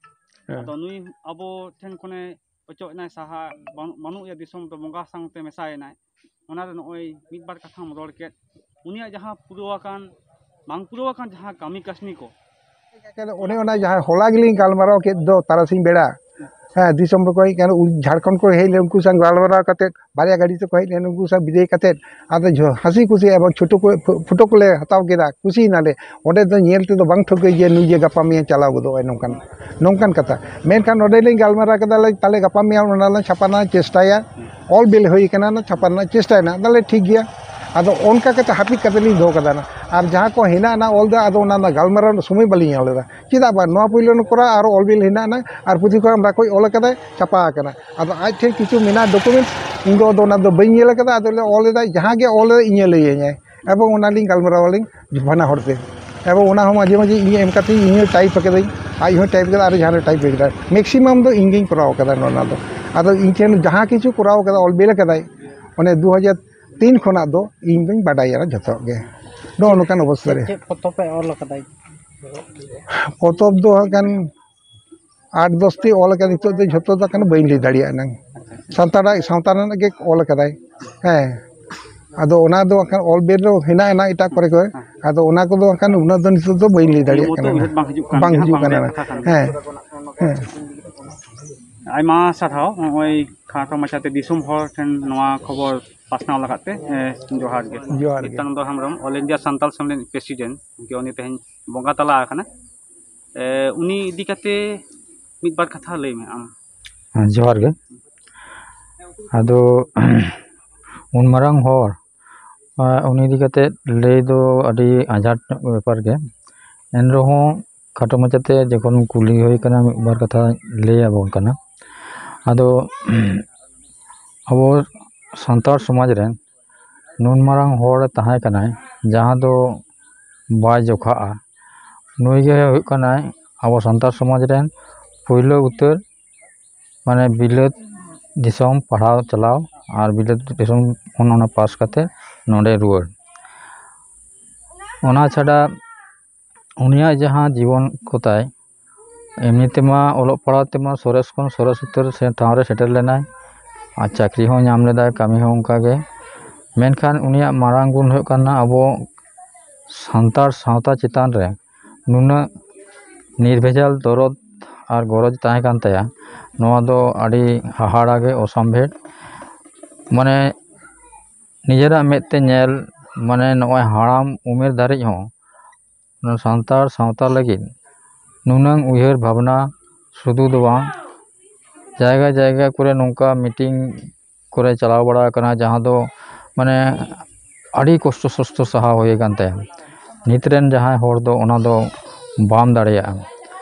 ᱦᱮᱸ᱾ ᱟᱫᱚ ᱱᱩᱭ ᱟᱵᱚ ᱴᱷᱮᱱ ᱠᱷᱚᱱᱮ ᱚᱪᱚᱜ ᱮᱱᱟᱭ ᱥᱟᱦᱟ, ᱵᱟᱹᱱᱩᱜ, ᱵᱟᱹᱱᱩᱜ ᱮᱭᱟ ᱫᱤᱥᱚᱢ ᱨᱮ, ᱵᱚᱸᱜᱟ ᱥᱟᱶᱛᱮ ᱢᱮᱥᱟᱭᱮᱱᱟᱭ᱾ ᱚᱱᱟᱨᱮ ᱱᱚᱜᱼᱚᱭ ᱢᱤᱫ ᱵᱟᱨ ᱠᱟᱛᱷᱟᱢ ᱨᱚᱲ ᱠᱮᱫ, ᱩᱱᱤᱭᱟᱜ ᱡᱟᱦᱟᱸ ᱯᱩᱨᱟᱹᱣ ᱟᱠᱟᱱ, ᱵᱟᱝ ᱯᱩᱨᱟᱹᱣ ᱟᱠᱟᱱ ᱡᱟᱦᱟᱸ ᱠᱟᱹᱢᱤ ᱠᱟᱹᱥᱱᱤ ᱠᱚ᱾ ᱚᱱᱮ ᱚᱱᱟ ᱡᱟᱦᱟᱸ ᱦᱚᱞᱟ ᱜᱮᱞᱤᱧ ᱜᱟᱞᱢᱟᱨᱟᱣ ᱠᱮᱫ ᱫᱚ ᱛᱟᱨᱟᱥᱤᱧ ᱵᱮᱲᱟ, ᱦᱮᱸ, ᱫᱤᱥᱚᱢ ᱨᱮᱠᱚ ᱦᱮᱡ ᱠᱟᱱᱟ, ᱩᱱ ᱡᱷᱟᱲᱠᱷᱚᱸᱰ ᱠᱚ ᱦᱮᱡ ᱞᱮᱱ, ᱩᱱᱠᱩ ᱥᱟᱶ ᱜᱟᱞᱢᱟᱨᱟᱣ ᱠᱟᱛᱮᱫ, ᱵᱟᱨᱭᱟ ᱜᱟᱹᱰᱤ ᱛᱮᱠᱚ ᱦᱮᱡ ᱞᱮᱱ, ᱩᱱᱠᱩ ᱥᱟᱶ ᱵᱤᱫᱟᱹᱭ ᱠᱟᱛᱮᱫ, ᱟᱫᱚ ᱡᱷᱚ-, ᱦᱟᱹᱥᱤ ᱠᱩᱥᱤ ᱮᱵᱚᱝ ᱪᱷᱳᱴᱳ ᱠᱚ, ᱯᱷᱳ-, ᱯᱷᱳᱴᱳ ᱠᱚᱞᱮ ᱦᱟᱛᱟᱣ ᱠᱮᱫᱟ, ᱠᱩᱥᱤᱭᱮᱱᱟᱞᱮ᱾ ᱚᱸᱰᱮ ᱫᱚ ᱧᱮᱞ ᱛᱮᱫᱚ ᱵᱟᱝ ᱴᱷᱟᱹᱣᱠᱟᱹ ᱡᱮ ᱱᱩᱭ ᱡᱮ ᱜᱟᱯᱟ ᱢᱮᱭᱟᱝ ᱪᱟᱞᱟᱣ ᱜᱚᱫᱚᱜᱼᱟᱭ, ᱱᱚᱝᱠᱟᱱ, ᱱᱚᱝᱠᱟᱱ ᱠᱟᱛᱷᱟ᱾ ᱢᱮᱱᱠᱷᱟᱱ ᱱᱚᱸᱰᱮ ᱞᱤᱧ ᱜᱟᱞᱢᱟᱨᱟᱣ ᱠᱮᱫᱟ, ᱞᱮ, ᱛᱟᱦᱞᱮ ᱜᱟᱯᱟ ᱢᱮᱭᱟᱝ ᱚᱱᱟ ᱞᱮ ᱪᱷᱟᱯᱟᱱᱟ, ᱪᱮᱥᱴᱟᱭᱟ, ᱚᱞ ᱵᱤᱞ ᱦᱩᱭ ᱠᱟᱱᱟ, ᱚᱱᱟ ᱪᱷᱟᱯᱟ ᱨᱮᱱᱟᱜ ᱪᱮᱥᱴᱟᱭ ᱱᱟ᱾ ᱛᱟᱦᱞᱮ ᱴᱷᱤᱠ ᱜᱮᱭᱟ, ᱟᱫᱚ ᱚᱱᱠᱟ ᱠᱟᱛᱮ ᱦᱟᱹᱯᱤᱫ ᱠᱟᱛᱮ ᱞᱤᱧ ᱫᱚᱦᱚ ᱠᱟᱫᱟ ᱱᱟ᱾ ᱟᱨ ᱡᱟᱦᱟᱸ ᱠᱚ ᱦᱮᱱᱟᱜ ᱟᱱᱟ ᱚᱞ ᱫᱚ, ᱟᱫᱚ ᱚᱱᱟ ᱨᱮᱱᱟᱜ ᱜᱟᱞᱢᱟᱨᱟᱣ ᱨᱮᱱᱟᱜ ᱥᱚᱢᱚᱭ ᱵᱟᱹᱞᱤᱧ ᱧᱟᱢ ᱞᱮᱫᱟ᱾ ᱪᱮᱫᱟᱜ ᱵᱟᱝ, ᱱᱚᱣᱟ ᱯᱳᱭᱞᱳ ᱱᱚᱝᱠᱟ ᱟᱨᱚ ᱚᱞ ᱵᱤᱞ ᱦᱮᱱᱟᱜ ᱟᱱᱟ, ᱟᱨ ᱯᱩᱛᱷᱤ ᱠᱚ ᱟᱢᱫᱟ ᱠᱚ ᱚᱞ ᱟᱠᱟᱫᱟᱭ, ᱪᱷᱟᱯᱟ ᱟᱠᱟᱱᱟ᱾ ᱟᱫᱚ ᱟᱡ ᱴᱷᱮᱱ ᱠᱤᱪᱷᱩ ᱢᱮᱱᱟᱜ ᱰᱚᱠᱩᱢᱮᱱᱴᱥ, ᱤᱧ ᱫᱚ ᱟᱫᱚ ᱚᱱᱟ ᱫᱚ ᱵᱟᱹᱧ ᱧᱮᱞ ᱟᱠᱟᱫᱟ᱾ ᱟᱫᱚ ᱚᱞ ᱮᱫᱟᱭ, ᱡᱟᱦᱟᱸ ᱜᱮ ᱚᱞ ᱮᱫᱟᱭ ᱤᱧᱮ ᱞᱟᱹᱭᱟᱹᱧᱟᱭ, ᱮᱵᱚᱝ ᱚᱱᱟ ᱞᱤᱧ ᱜᱟᱞᱢᱟᱨᱟᱣ ᱟᱹᱞᱤᱧ ᱵᱟᱱᱟ ᱦᱚᱲ ᱛᱮ᱾ ᱮᱵᱚᱝ ᱚᱱᱟ ᱦᱚᱸ ᱢᱟᱡᱷᱮ ᱢᱟᱡᱷᱮ ᱤᱧ ᱮᱢ ᱠᱟᱛᱮ ᱤᱧ ᱦᱚᱸ ᱴᱟᱭᱤᱯ ᱟᱠᱟᱫᱟᱹᱧ, ᱟᱡ ᱦᱚᱸᱭ ᱴᱟᱭᱤᱯ ᱠᱟᱫᱟ, ᱟᱨ ᱡᱟᱦᱟᱸᱭ ᱴᱟᱭᱤᱯ ᱠᱟᱫᱟ, ᱢᱮᱠᱥᱤᱢᱟᱢ ᱫᱚ ᱤᱧ ᱜᱤᱧ ᱠᱚᱨᱟᱣ ᱠᱟᱫᱟ ᱱᱚᱣᱟ ᱫᱚ᱾ ᱟᱫᱚ ᱤᱧ ᱴᱷᱮᱱ ᱡᱟᱦᱟᱸ ᱠᱤᱪᱷᱩ ᱠᱚᱨᱟᱣ ᱠᱟᱫᱟ, ᱚᱞ ᱵᱤᱞ ᱠᱟᱫᱟᱭ, ᱚᱱᱮ ᱫᱩ ᱦᱟᱡᱟᱨ ᱛᱤᱱ ᱠᱷᱚᱱᱟᱜ ᱫᱚ ᱤᱧ ᱫᱚᱧ ᱵᱟᱰᱟᱭᱟ ᱡᱷᱚᱛᱚ ᱜᱮ᱾ ᱱᱚᱜᱼᱚ ᱱᱚᱝᱠᱟᱱ ᱚᱵᱚᱥᱛᱟ ᱪᱮᱫ ᱨᱮ᱾ ᱪᱮᱫ ᱯᱚᱛᱚᱵ ᱮ ᱚᱞ ᱟᱠᱟᱫᱟᱭ? ᱯᱚᱛᱚᱵ ᱫᱚ ᱦᱟᱸᱜ ᱠᱷᱟᱱ ᱟᱴ ᱫᱚᱥ ᱴᱤ ᱚᱞ ᱟᱠᱟᱫ, ᱱᱤᱛᱚᱜ ᱫᱚ ᱡᱷᱚᱛᱚ ᱫᱚ ᱦᱟᱸᱜ ᱠᱷᱟᱱ ᱵᱟᱹᱧ ᱞᱟᱹᱭ ᱫᱟᱲᱮᱭᱟᱜᱼᱟ ᱱᱟᱝ᱾ ᱥᱟᱱᱛᱟᱲᱟᱜ, ᱥᱟᱶᱛᱟ ᱨᱮᱱᱟᱜ ᱜᱮ ᱚᱞ ᱟᱠᱟᱫᱟᱭ᱾ ᱦᱮᱸ, ᱟᱫᱚ ᱚᱱᱟ ᱫᱚ ᱦᱟᱸᱜ ᱠᱷᱟᱱ ᱚᱞ ᱵᱮᱞ ᱨᱮ ᱦᱮᱱᱟᱜ, ᱦᱮᱱᱟᱜ ᱮᱴᱟᱜ ᱠᱚᱨᱮ ᱠᱚ, ᱟᱫᱚ ᱚᱱᱟ ᱠᱚᱫᱚ ᱦᱟᱸᱜ ᱠᱷᱟᱱ ᱩᱱᱟᱹᱜ ᱫᱚ ᱱᱤᱛᱚᱜ ᱫᱚ ᱵᱟᱹᱧ ᱞᱟᱹᱭ ᱫᱟᱲᱮᱭᱟᱜ ᱱᱤᱭᱟᱹ ᱢᱚᱛᱚ ᱠᱟᱱᱟ᱾ ᱩᱭᱦᱟᱹᱨ ᱵᱟᱝ ᱦᱤᱡᱩᱜ ᱠᱟᱱ ᱵᱟᱝ ᱜᱮᱭᱟ, ᱦᱤᱡᱩᱜ ᱵᱟᱝ ᱠᱟᱱᱟ᱾ ᱨᱮᱭᱟᱜ ᱠᱟᱛᱷᱟ ᱠᱟᱱ ᱜᱮᱭᱟ᱾ ᱦᱮᱸ, ᱦᱮᱸ᱾ ᱟᱭᱢᱟ ᱥᱟᱨᱦᱟᱣ, ᱱᱚᱜᱼᱚᱭ ᱠᱷᱟᱴᱚ ᱢᱟᱪᱷᱟᱛᱮ ᱫᱤᱥᱚᱢ ᱦᱚᱲ ᱴᱷᱮᱱ ᱱᱚᱣᱟ ᱠᱷᱚᱵᱚᱨ ᱯᱟᱥᱱᱟᱣ ᱞᱟᱹᱜᱤᱫ ᱛᱮ᱾ ᱮ, ᱡᱚᱦᱟᱨ ᱜᱮ᱾ ᱡᱚᱦᱟᱨ ᱜᱮ᱾ ᱱᱤᱛᱟᱝ ᱫᱚ ᱦᱮᱢᱵᱨᱚᱢ, ᱚᱞ ᱤᱱᱰᱤᱭᱟ ᱥᱟᱱᱛᱟᱞ ᱥᱮᱢᱞᱮᱫ ᱯᱨᱮᱥᱤᱰᱮᱱᱴ, ᱜᱚᱢᱠᱮ ᱩᱱᱤ ᱛᱮᱦᱮᱧ ᱵᱚᱸᱜᱟ ᱛᱟᱞᱟ ᱟᱠᱟᱱᱟ᱾ ᱮ, ᱩᱱᱤ ᱤᱫᱤ ᱠᱟᱛᱮ ᱢᱤᱫ ᱵᱟᱨ ᱠᱟᱛᱷᱟ ᱞᱟᱹᱭ ᱢᱮ ᱟᱢ᱾ ᱦᱮᱸ, ᱡᱚᱦᱟᱨ ᱜᱮ᱾ ᱟᱫᱚ ᱩᱱ ᱢᱟᱨᱟᱝ ᱦᱚᱲ, ᱟ, ᱩᱱᱤ ᱤᱫᱤ ᱠᱟᱛᱮ ᱞᱟᱹᱭ ᱫᱚ ᱟᱹᱰᱤ ᱟᱸᱡᱷᱟᱴ ᱧᱚᱜ ᱵᱮᱯᱟᱨ ᱜᱮ᱾ ᱮᱱ ᱨᱮᱦᱚᱸ ᱠᱷᱟᱴᱚ ᱢᱟᱪᱷᱟᱛᱮ ᱡᱚᱠᱷᱚᱱ ᱠᱩᱞᱤ ᱦᱩᱭ ᱠᱟᱱᱟ, ᱢᱤᱫ ᱵᱟᱨ ᱠᱟᱛᱷᱟ ᱞᱟᱹᱭ ᱟᱵᱚᱱ ᱠᱟᱱᱟ᱾ ᱟᱫᱚ ᱟᱵᱚ ᱥᱟᱱᱛᱟᱲ ᱥᱚᱢᱟᱡᱽ ᱨᱮᱱ ᱱᱩᱱ ᱢᱟᱨᱟᱝ ᱦᱚᱲ ᱛᱟᱦᱮᱸ ᱠᱟᱱᱟᱭ, ᱡᱟᱦᱟᱸ ᱫᱚ ᱵᱟᱭ ᱡᱚᱠᱷᱟᱜᱼᱟ᱾ ᱱᱩᱭ ᱜᱮ ᱦᱩᱭᱩᱜ ᱠᱟᱱᱟᱭ ᱟᱵᱚ ᱥᱟᱱᱛᱟᱲ ᱥᱚᱢᱟᱡᱽ ᱨᱮᱱ ᱯᱳᱭᱞᱳ ᱩᱛᱟᱹᱨ, ᱢᱟᱱᱮ, ᱵᱤᱞᱟᱹᱛ ᱫᱤᱥᱚᱢ ᱯᱟᱲᱦᱟᱣ ᱪᱟᱞᱟᱣ ᱟᱨ ᱵᱤᱞᱟᱹᱛ ᱫᱤᱥᱚᱢ ᱠᱷᱚᱱ ᱚᱱᱟ ᱯᱟᱥ ᱠᱟᱛᱮ ᱱᱚᱰᱮ ᱨᱩᱣᱟᱹᱲ᱾ ᱚᱱᱟ ᱪᱷᱟᱰᱟ ᱩᱱᱤᱭᱟᱜ ᱡᱟᱦᱟᱸ ᱡᱤᱵᱚᱱ ᱠᱚ ᱛᱟᱭ, ᱮᱢᱱᱤ ᱛᱮᱢᱟ ᱚᱞᱚᱜ ᱯᱟᱲᱦᱟᱣ ᱛᱮᱢᱟ ᱥᱚᱨᱮᱥ ᱠᱷᱚᱱ ᱥᱚᱨᱮᱥ ᱩᱛᱟᱹᱨ ᱥᱮ ᱴᱷᱟᱶ ᱨᱮ ᱥᱮᱴᱮᱨ ᱞᱮᱱᱟᱭ, ᱟᱨ ᱪᱟᱹᱠᱨᱤ ᱦᱚᱸ ᱧᱟᱢ ᱞᱮᱫᱟᱭ, ᱠᱟᱹᱢᱤ ᱦᱚᱸ ᱚᱱᱠᱟ ᱜᱮ᱾ ᱢᱮᱱᱠᱷᱟᱱ ᱩᱱᱤᱭᱟᱜ ᱢᱟᱨᱟᱝ ᱜᱩᱱ ᱦᱩᱭᱩᱜ ᱠᱟᱱᱟ ᱟᱵᱚ ᱥᱟᱱᱛᱟᱲ ᱥᱟᱶᱛᱟ ᱪᱮᱛᱟᱱ ᱨᱮ ᱱᱩᱱᱟᱹᱜ ᱱᱤᱨᱵᱷᱮᱡᱟᱞ ᱫᱚᱨᱚᱫ ᱟᱨ ᱜᱚᱨᱚᱡᱽ ᱛᱟᱦᱮᱸ ᱠᱟᱱ ᱛᱟᱭᱟ, ᱱᱚᱣᱟ ᱫᱚ ᱟᱹᱰᱤ ᱦᱟᱦᱟᱲᱟ ᱜᱮ, ᱚᱥᱟᱢᱵᱷᱮᱲ᱾ ᱢᱟᱱᱮ, ᱱᱤᱡᱮᱨᱟᱜ ᱢᱮᱫ ᱛᱮ ᱧᱮᱞ, ᱢᱟᱱᱮ, ᱱᱚᱜᱼᱚᱭ ᱦᱟᱲᱟᱢ ᱩᱢᱮᱨ ᱫᱷᱟᱹᱨᱤᱡ ᱦᱚᱸ ᱱᱚᱣᱟ ᱥᱟᱱᱛᱟᱲ ᱥᱟᱶᱛᱟ ᱞᱟᱹᱜᱤᱫ ᱱᱩᱱᱟᱹᱝ ᱩᱭᱦᱟᱹᱨ ᱵᱷᱟᱵᱽᱱᱟ ᱥᱩᱫᱷᱩ ᱫᱚ ᱵᱟᱝ, ᱡᱟᱭᱜᱟ ᱡᱟᱭᱜᱟ ᱠᱚᱨᱮ ᱱᱚᱝᱠᱟ ᱢᱤᱴᱤᱝ ᱠᱚᱨᱮ ᱪᱟᱞᱟᱣ ᱵᱟᱲᱟ ᱟᱠᱟᱱᱟ, ᱡᱟᱦᱟᱸ ᱫᱚ, ᱢᱟᱱᱮ, ᱟᱹᱰᱤ ᱠᱚᱥᱴᱚ ᱥᱚᱥᱴᱚ ᱥᱟᱦᱟᱣ ᱦᱩᱭ ᱟᱠᱟᱱ ᱛᱟᱭᱟ᱾ ᱱᱤᱛ ᱨᱮᱱ ᱡᱟᱦᱟᱸᱭ ᱦᱚᱲ ᱫᱚ ᱚᱱᱟ ᱫᱚ ᱵᱟᱢ ᱫᱟᱲᱮᱭᱟᱜᱼᱟ᱾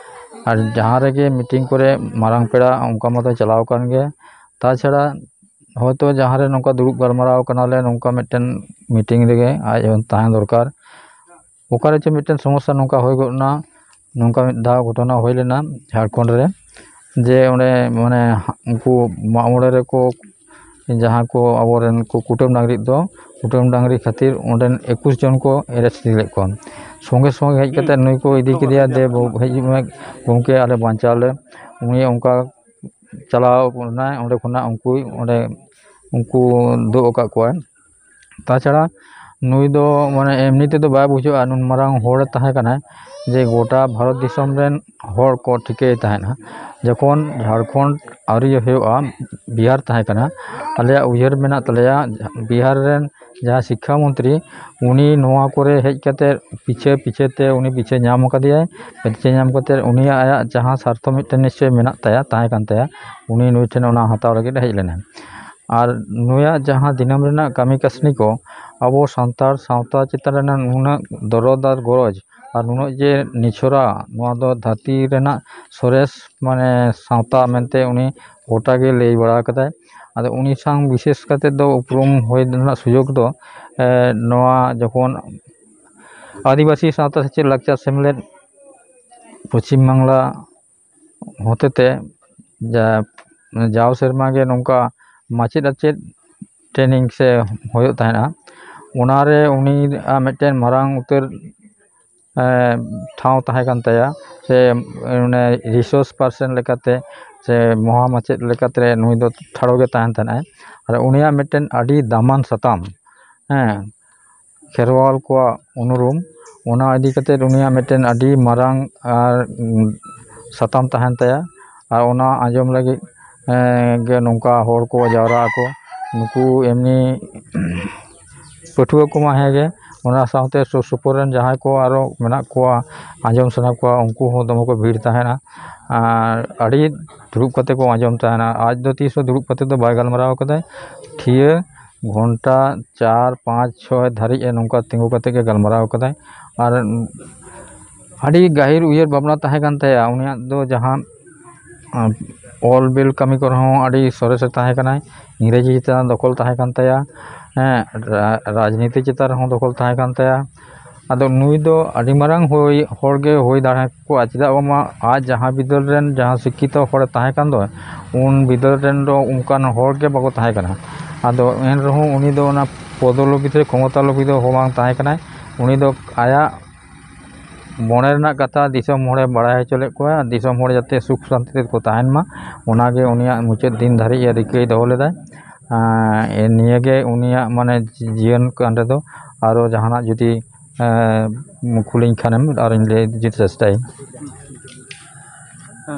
ᱟᱨ ᱡᱟᱦᱟᱸ ᱨᱮᱜᱮ ᱢᱤᱴᱤᱝ ᱠᱚᱨᱮ ᱢᱟᱨᱟᱝ ᱯᱮᱲᱟ ᱚᱱᱠᱟ ᱢᱟᱛᱚ ᱪᱟᱞᱟᱣ ᱟᱠᱟᱱ ᱜᱮ, ᱛᱟᱪᱷᱟᱲᱟ ᱦᱚᱭᱛᱳ ᱡᱟᱦᱟᱸ ᱨᱮ ᱱᱚᱝᱠᱟ ᱫᱩᱲᱩᱵ ᱜᱟᱞᱢᱟᱨᱟᱣ ᱠᱟᱱᱟᱞᱮ, ᱱᱚᱝᱠᱟ ᱢᱤᱫᱴᱮᱱ ᱢᱤᱴᱤᱝ ᱨᱮᱜᱮ ᱟᱡ ᱦᱚᱸ ᱛᱟᱦᱮᱸ ᱫᱚᱨᱠᱟᱨ᱾ ᱚᱠᱟᱨᱮ ᱪᱚ ᱢᱤᱫᱴᱮᱱ ᱥᱚᱢᱚᱥᱥᱟ ᱱᱚᱝᱠᱟ ᱦᱩᱭ ᱜᱚᱫ ᱮᱱᱟ, ᱱᱚᱝᱠᱟ ᱢᱤᱫ ᱫᱷᱟᱣ ᱜᱷᱚᱴᱚᱱᱟ ᱦᱩᱭ ᱞᱮᱱᱟ ᱡᱷᱟᱲᱠᱷᱚᱸᱰ ᱨᱮ, ᱡᱮ ᱚᱸᱰᱮ ᱢᱟᱱᱮ ᱩᱱᱠᱩ ᱢᱟᱜ ᱢᱚᱬᱮ ᱨᱮᱠᱚ ᱡᱟᱦᱟᱸ ᱠᱚ ᱟᱵᱚᱨᱮᱱ ᱠᱚ ᱠᱩᱴᱟᱹᱢ ᱰᱟᱝᱨᱤ ᱫᱚ, ᱠᱩᱴᱟᱹᱢ ᱰᱟᱝᱨᱤ ᱠᱷᱟᱹᱛᱤᱨ ᱚᱸᱰᱮᱱ ᱮᱠᱩᱥ ᱡᱚᱱ ᱠᱚ ᱮᱨᱮᱥᱴ ᱞᱮᱫ ᱠᱚᱣᱟ᱾ ᱥᱚᱸᱜᱮ ᱥᱚᱸᱜᱮ ᱦᱮᱡ ᱠᱟᱛᱮ ᱱᱩᱭ ᱠᱚ ᱤᱫᱤ ᱠᱮᱫᱮᱭᱟ, "ᱫᱮ ᱵᱟᱹᱵᱩ, ᱦᱮᱡ ᱢᱮ ᱜᱚᱢᱠᱮ, ᱟᱞᱮ ᱵᱟᱧᱪᱟᱣ ᱞᱮ᱾" ᱩᱱᱤ ᱚᱱᱠᱟ ᱪᱟᱞᱟᱣ ᱮᱱᱟᱭ, ᱚᱸᱰᱮ ᱠᱷᱚᱱᱟᱜ ᱩᱱᱠᱩ ᱚᱸᱰᱮ ᱩᱱᱠᱩ ᱫᱩᱜ ᱟᱠᱟᱫ ᱠᱚᱣᱟᱭ᱾ ᱛᱟᱪᱷᱟᱲᱟ ᱱᱩᱭ ᱫᱚ ᱢᱟᱱᱮ ᱮᱢᱱᱤ ᱛᱮᱫᱚ ᱵᱟᱭ ᱵᱩᱡᱷᱟᱹᱜᱼᱟ, ᱱᱩᱱ ᱢᱟᱨᱟᱝ ᱦᱚᱲ ᱛᱟᱦᱮᱸ ᱠᱟᱱᱟᱭ, ᱡᱮ ᱜᱚᱴᱟ ᱵᱷᱟᱨᱚᱛ ᱫᱤᱥᱚᱢ ᱨᱮᱱ ᱦᱚᱲ ᱠᱚ ᱴᱷᱤᱠᱟᱹᱭ ᱛᱟᱦᱮᱸᱫᱼᱟ᱾ ᱡᱚᱠᱷᱚᱱ ᱡᱷᱟᱲᱠᱷᱚᱸᱰ ᱟᱹᱣᱨᱤ ᱦᱩᱭᱩᱜᱼᱟ, ᱵᱤᱦᱟᱨ ᱛᱟᱦᱮᱸ ᱠᱟᱱᱟ, ᱟᱞᱮᱭᱟᱜ ᱩᱭᱦᱟᱹᱨ ᱢᱮᱱᱟᱜ ᱛᱟᱞᱮᱭᱟ, ᱵᱤᱦᱟᱨ ᱨᱮᱱ ᱡᱟᱦᱟᱸᱭ ᱥᱤᱠᱠᱷᱟ ᱢᱚᱱᱛᱨᱤ, ᱩᱱᱤ ᱱᱚᱣᱟ ᱠᱚᱨᱮ ᱦᱮᱡ ᱠᱟᱛᱮ ᱯᱤᱪᱷᱟᱹ ᱯᱤᱪᱷᱟᱹ ᱛᱮ ᱩᱱᱤ ᱯᱤᱪᱷᱟᱹ ᱧᱟᱢ ᱟᱠᱟᱫᱮᱭᱟᱭ᱾ ᱯᱤᱪᱷᱟᱹ ᱧᱟᱢ ᱠᱟᱛᱮ ᱩᱱᱤᱭᱟᱜ ᱟᱭᱟᱜ ᱡᱟᱦᱟᱸ ᱥᱟᱨᱛᱷᱚ ᱢᱤᱫᱴᱮᱱ ᱱᱤᱥᱪᱚᱭ ᱢᱮᱱᱟᱜ ᱛᱟᱭᱟ, ᱛᱟᱦᱮᱸ ᱠᱟᱱ ᱛᱟᱭᱟ, ᱩᱱᱤ ᱱᱩᱭ ᱴᱷᱮᱱ ᱚᱱᱟ ᱦᱟᱛᱟᱣ ᱞᱟᱹᱜᱤᱫ ᱮ ᱦᱮᱡ ᱞᱮᱱᱟ᱾ ᱟᱨ ᱱᱩᱭᱟᱜ ᱡᱟᱦᱟᱸ ᱫᱤᱱᱟᱹᱢ ᱨᱮᱱᱟᱜ ᱠᱟᱹᱢᱤ ᱠᱟᱹᱥᱱᱤ ᱠᱚ, ᱟᱵᱚ ᱥᱟᱱᱛᱟᱲ ᱥᱟᱶᱛᱟ ᱪᱮᱛᱟᱱ ᱨᱮᱱᱟᱜ ᱱᱩᱱᱟᱹᱜ ᱫᱚᱨᱚᱫ ᱟᱨ ᱜᱚᱨᱚᱡᱽ ᱟᱨ ᱱᱩᱱᱟᱹᱜ ᱡᱮ ᱱᱤᱪᱷᱚᱨᱟ, ᱱᱚᱣᱟ ᱫᱚ ᱫᱷᱟᱹᱨᱛᱤ ᱨᱮᱱᱟᱜ ᱥᱚᱨᱮᱥ ᱢᱟᱱᱮ ᱥᱟᱶᱛᱟ ᱢᱮᱱᱛᱮ ᱩᱱᱤ ᱜᱚᱴᱟ ᱜᱮ ᱞᱟᱹᱭ ᱵᱟᱲᱟ ᱟᱠᱟᱫᱟᱭ᱾ ᱟᱫᱚ ᱩᱱᱤ ᱥᱟᱶ ᱵᱤᱥᱮᱥ ᱠᱟᱛᱮ ᱫᱚ ᱩᱯᱨᱩᱢ ᱦᱩᱭ ᱨᱮᱱᱟᱜ ᱥᱩᱡᱳᱜᱽ ᱫᱚ, ᱮ, ᱱᱚᱣᱟ ᱡᱚᱠᱷᱚᱱ ᱟᱹᱫᱤᱵᱟᱹᱥᱤ ᱥᱟᱶᱛᱟ ᱥᱮᱪᱮᱫ ᱞᱟᱠᱪᱟᱨ ᱥᱮᱢᱞᱮᱫ ᱯᱚᱪᱷᱤᱢ ᱵᱟᱝᱞᱟ ᱦᱚᱛᱮᱛᱮ ᱡᱟ-, ᱡᱟᱣ ᱥᱮᱨᱢᱟ ᱜᱮ ᱱᱚᱝᱠᱟ ᱢᱟᱪᱮᱫ ᱟᱨ ᱪᱮᱫ ᱴᱨᱮᱱᱤᱝ ᱥᱮ ᱦᱩᱭᱩᱜ ᱛᱟᱦᱮᱱᱟ, ᱚᱱᱟᱨᱮ ᱩᱱᱤᱭᱟᱜ ᱢᱤᱫᱴᱮᱱ ᱢᱟᱨᱟᱝ ᱩᱛᱟᱹᱨ, ᱮ, ᱴᱷᱟᱶ ᱛᱟᱦᱮᱸ ᱠᱟᱱ ᱛᱟᱭᱟ, ᱥᱮ ᱚᱱᱮ ᱨᱤᱥᱳᱨᱥ ᱯᱟᱨᱥᱚᱱ ᱞᱮᱠᱟᱛᱮ ᱥᱮ ᱢᱚᱦᱟ ᱢᱟᱪᱮᱫ ᱞᱮᱠᱟᱛᱮ ᱱᱩᱭ ᱫᱚ ᱴᱷᱟᱲᱚ ᱜᱮ ᱛᱟᱦᱮᱱ ᱛᱟᱦᱮᱱᱟᱭ᱾ ᱟᱨ ᱩᱱᱤᱭᱟᱜ ᱢᱤᱫᱴᱮᱱ ᱟᱹᱰᱤ ᱫᱟᱢᱟᱱ ᱥᱟᱛᱟᱢ, ᱦᱮᱸ, ᱠᱷᱮᱨᱣᱟᱞ ᱠᱚᱣᱟᱜ ᱩᱱᱩᱨᱩᱢ, ᱚᱱᱟ ᱤᱫᱤ ᱠᱟᱛᱮ ᱩᱱᱤᱭᱟᱜ ᱢᱤᱫᱴᱮᱱ ᱟᱹᱰᱤ ᱢᱟᱨᱟᱝ ᱟᱨ, ᱩᱸ, ᱥᱟᱛᱟᱢ ᱛᱟᱦᱮᱱ ᱛᱟᱭᱟ᱾ ᱟᱨ ᱚᱱᱟ ᱟᱸᱡᱚᱢ ᱞᱟᱹᱜᱤᱫ, ᱮᱸ, ᱜᱮ ᱱᱚᱝᱠᱟ ᱦᱚᱲ ᱠᱚ ᱡᱟᱣᱨᱟᱜ ᱟᱠᱚ᱾ ᱱᱩᱠᱩ ᱮᱢᱱᱤ ᱯᱟᱹᱴᱷᱩᱣᱟᱹ ᱠᱚᱢᱟ ᱦᱮᱸ ᱜᱮ, ᱚᱱᱟ ᱥᱟᱶᱛᱮ ᱥᱩᱨ ᱥᱩᱯᱩᱨ ᱨᱮᱱ ᱡᱟᱦᱟᱸᱭ ᱠᱚ ᱟᱨᱚ ᱢᱮᱱᱟᱜ ᱠᱚᱣᱟ, ᱟᱸᱡᱚᱢ ᱥᱟᱱᱟ ᱠᱚᱣᱟ, ᱩᱱᱠᱩ ᱦᱚᱸ ᱫᱚᱢᱮ ᱠᱚ ᱵᱷᱤᱲ ᱛᱟᱦᱮᱱᱟ᱾ ᱟᱨ ᱟᱹᱰᱤ ᱫᱩᱲᱩᱵ ᱠᱟᱛᱮ ᱠᱚ ᱟᱸᱡᱚᱢ ᱛᱟᱦᱮᱱᱟ᱾ ᱟᱡ ᱫᱚ ᱛᱤᱥ ᱦᱚᱸ ᱫᱩᱲᱩᱵ ᱠᱟᱛᱮ ᱫᱚ ᱵᱟᱭ ᱜᱟᱞᱢᱟᱨᱟᱣ ᱠᱟᱫᱟᱭ, ᱴᱷᱤᱭᱟᱹ ᱜᱷᱚᱱᱴᱟ ᱪᱟᱨ, ᱯᱟᱸᱪ, ᱪᱷᱚᱭ ᱫᱷᱟᱹᱨᱤᱡ ᱮ ᱱᱚᱝᱠᱟ ᱛᱤᱸᱜᱩ ᱠᱟᱛᱮ ᱜᱮ ᱜᱟᱞᱢᱟᱨᱟᱣ ᱠᱟᱫᱟᱭ᱾ ᱟᱨ ᱟᱹᱰᱤ ᱜᱟᱹᱦᱤᱨ ᱩᱭᱦᱟᱹᱨ ᱵᱷᱟᱵᱽᱱᱟ ᱛᱟᱦᱮᱸ ᱠᱟᱱ ᱛᱟᱭᱟ ᱩᱱᱤᱭᱟᱜ ᱫᱚ, ᱡᱟᱦᱟᱸ ᱚᱞ ᱵᱤᱞ ᱠᱟᱹᱢᱤ ᱠᱚᱨᱮ ᱦᱚᱸ ᱟᱹᱰᱤ ᱥᱚᱨᱮᱥᱮ ᱛᱟᱦᱮᱸ ᱠᱟᱱᱟᱭ᱾ ᱤᱝᱨᱮᱡᱤ ᱪᱮᱛᱟᱱ ᱫᱚᱠᱷᱚᱞ ᱛᱟᱦᱮᱸ ᱠᱟᱱ ᱛᱟᱭᱟ᱾ ᱦᱮᱸ, ᱨᱟ-, ᱨᱟᱡᱽᱱᱤᱛᱤ ᱪᱮᱛᱟᱱ ᱨᱮᱦᱚᱸ ᱫᱚᱠᱷᱚᱞ ᱛᱟᱦᱮᱸ ᱠᱟᱱ ᱛᱟᱭᱟ᱾ ᱟᱫᱚ ᱱᱩᱭ ᱫᱚ ᱟᱹᱰᱤ ᱢᱟᱨᱟᱝ ᱦᱩᱭ, ᱦᱚᱲ ᱜᱮ ᱦᱩᱭ ᱫᱟᱲᱮ ᱠᱚᱣᱟ, ᱪᱮᱫᱟᱜ ᱵᱟᱝᱢᱟ ᱟᱡ ᱡᱟᱦᱟᱸ ᱵᱤᱫᱟᱹᱞ ᱨᱮᱱ ᱡᱟᱦᱟᱸ ᱥᱤᱠᱠᱷᱤᱛᱚ ᱦᱚᱲᱮ ᱛᱟᱦᱮᱸ ᱠᱟᱱ ᱫᱚ, ᱩᱱ ᱵᱤᱫᱟᱹᱞ ᱨᱮᱱ ᱫᱚ ᱚᱱᱠᱟᱱ ᱦᱚᱲ ᱜᱮ ᱵᱟᱠᱚ ᱛᱟᱦᱮᱸ ᱠᱟᱱᱟ᱾ ᱟᱫᱚ ᱮᱱ ᱨᱮᱦᱚᱸ ᱩᱱᱤ ᱫᱚ ᱚᱱᱟ ᱯᱚᱫᱚᱞᱳᱵᱷᱤ ᱥᱮ ᱠᱷᱚᱢᱚᱛᱟ ᱞᱳᱵᱷᱤ ᱫᱚ ᱵᱟᱝ ᱛᱟᱦᱮᱸ ᱠᱟᱱᱟᱭ᱾ ᱩᱱᱤ ᱫᱚ ᱟᱭᱟᱜ ᱢᱚᱱᱮ ᱨᱮᱱᱟᱜ ᱠᱟᱛᱷᱟ ᱫᱤᱥᱚᱢ ᱦᱚᱲᱮ ᱵᱟᱲᱟᱭ ᱦᱚᱪᱚ ᱞᱮᱫ ᱠᱚᱣᱟ, ᱫᱤᱥᱚᱢ ᱦᱚᱲ ᱡᱟᱛᱮ ᱥᱩᱠ ᱥᱟᱱᱛᱤ ᱛᱮᱠᱚ ᱛᱟᱦᱮᱱ ᱢᱟ, ᱚᱱᱟᱜᱮ ᱩᱱᱤᱭᱟᱜ ᱢᱩᱪᱟᱹᱫ ᱫᱤᱱ ᱫᱷᱟᱹᱨᱤᱡ ᱮ ᱨᱤᱠᱟᱹᱭ ᱫᱚᱦᱚ ᱞᱮᱫᱟ᱾ ᱟᱨ ᱱᱤᱭᱟᱹᱜᱮ ᱩᱱᱤᱭᱟᱜ ᱢᱟᱱᱮ ᱡᱤᱭᱚᱱ ᱠᱟᱱ ᱨᱮᱫᱚ ᱟᱨᱚ ᱡᱟᱦᱟᱱᱟᱜ ᱡᱩᱫᱤ, ᱮᱸ, ᱠᱩᱞᱤᱧ ᱠᱷᱟᱱᱮᱢ ᱟᱨᱚᱧ ᱞᱟᱹᱭ ᱡᱩᱛ ᱪᱮᱥᱴᱟᱭᱟ᱾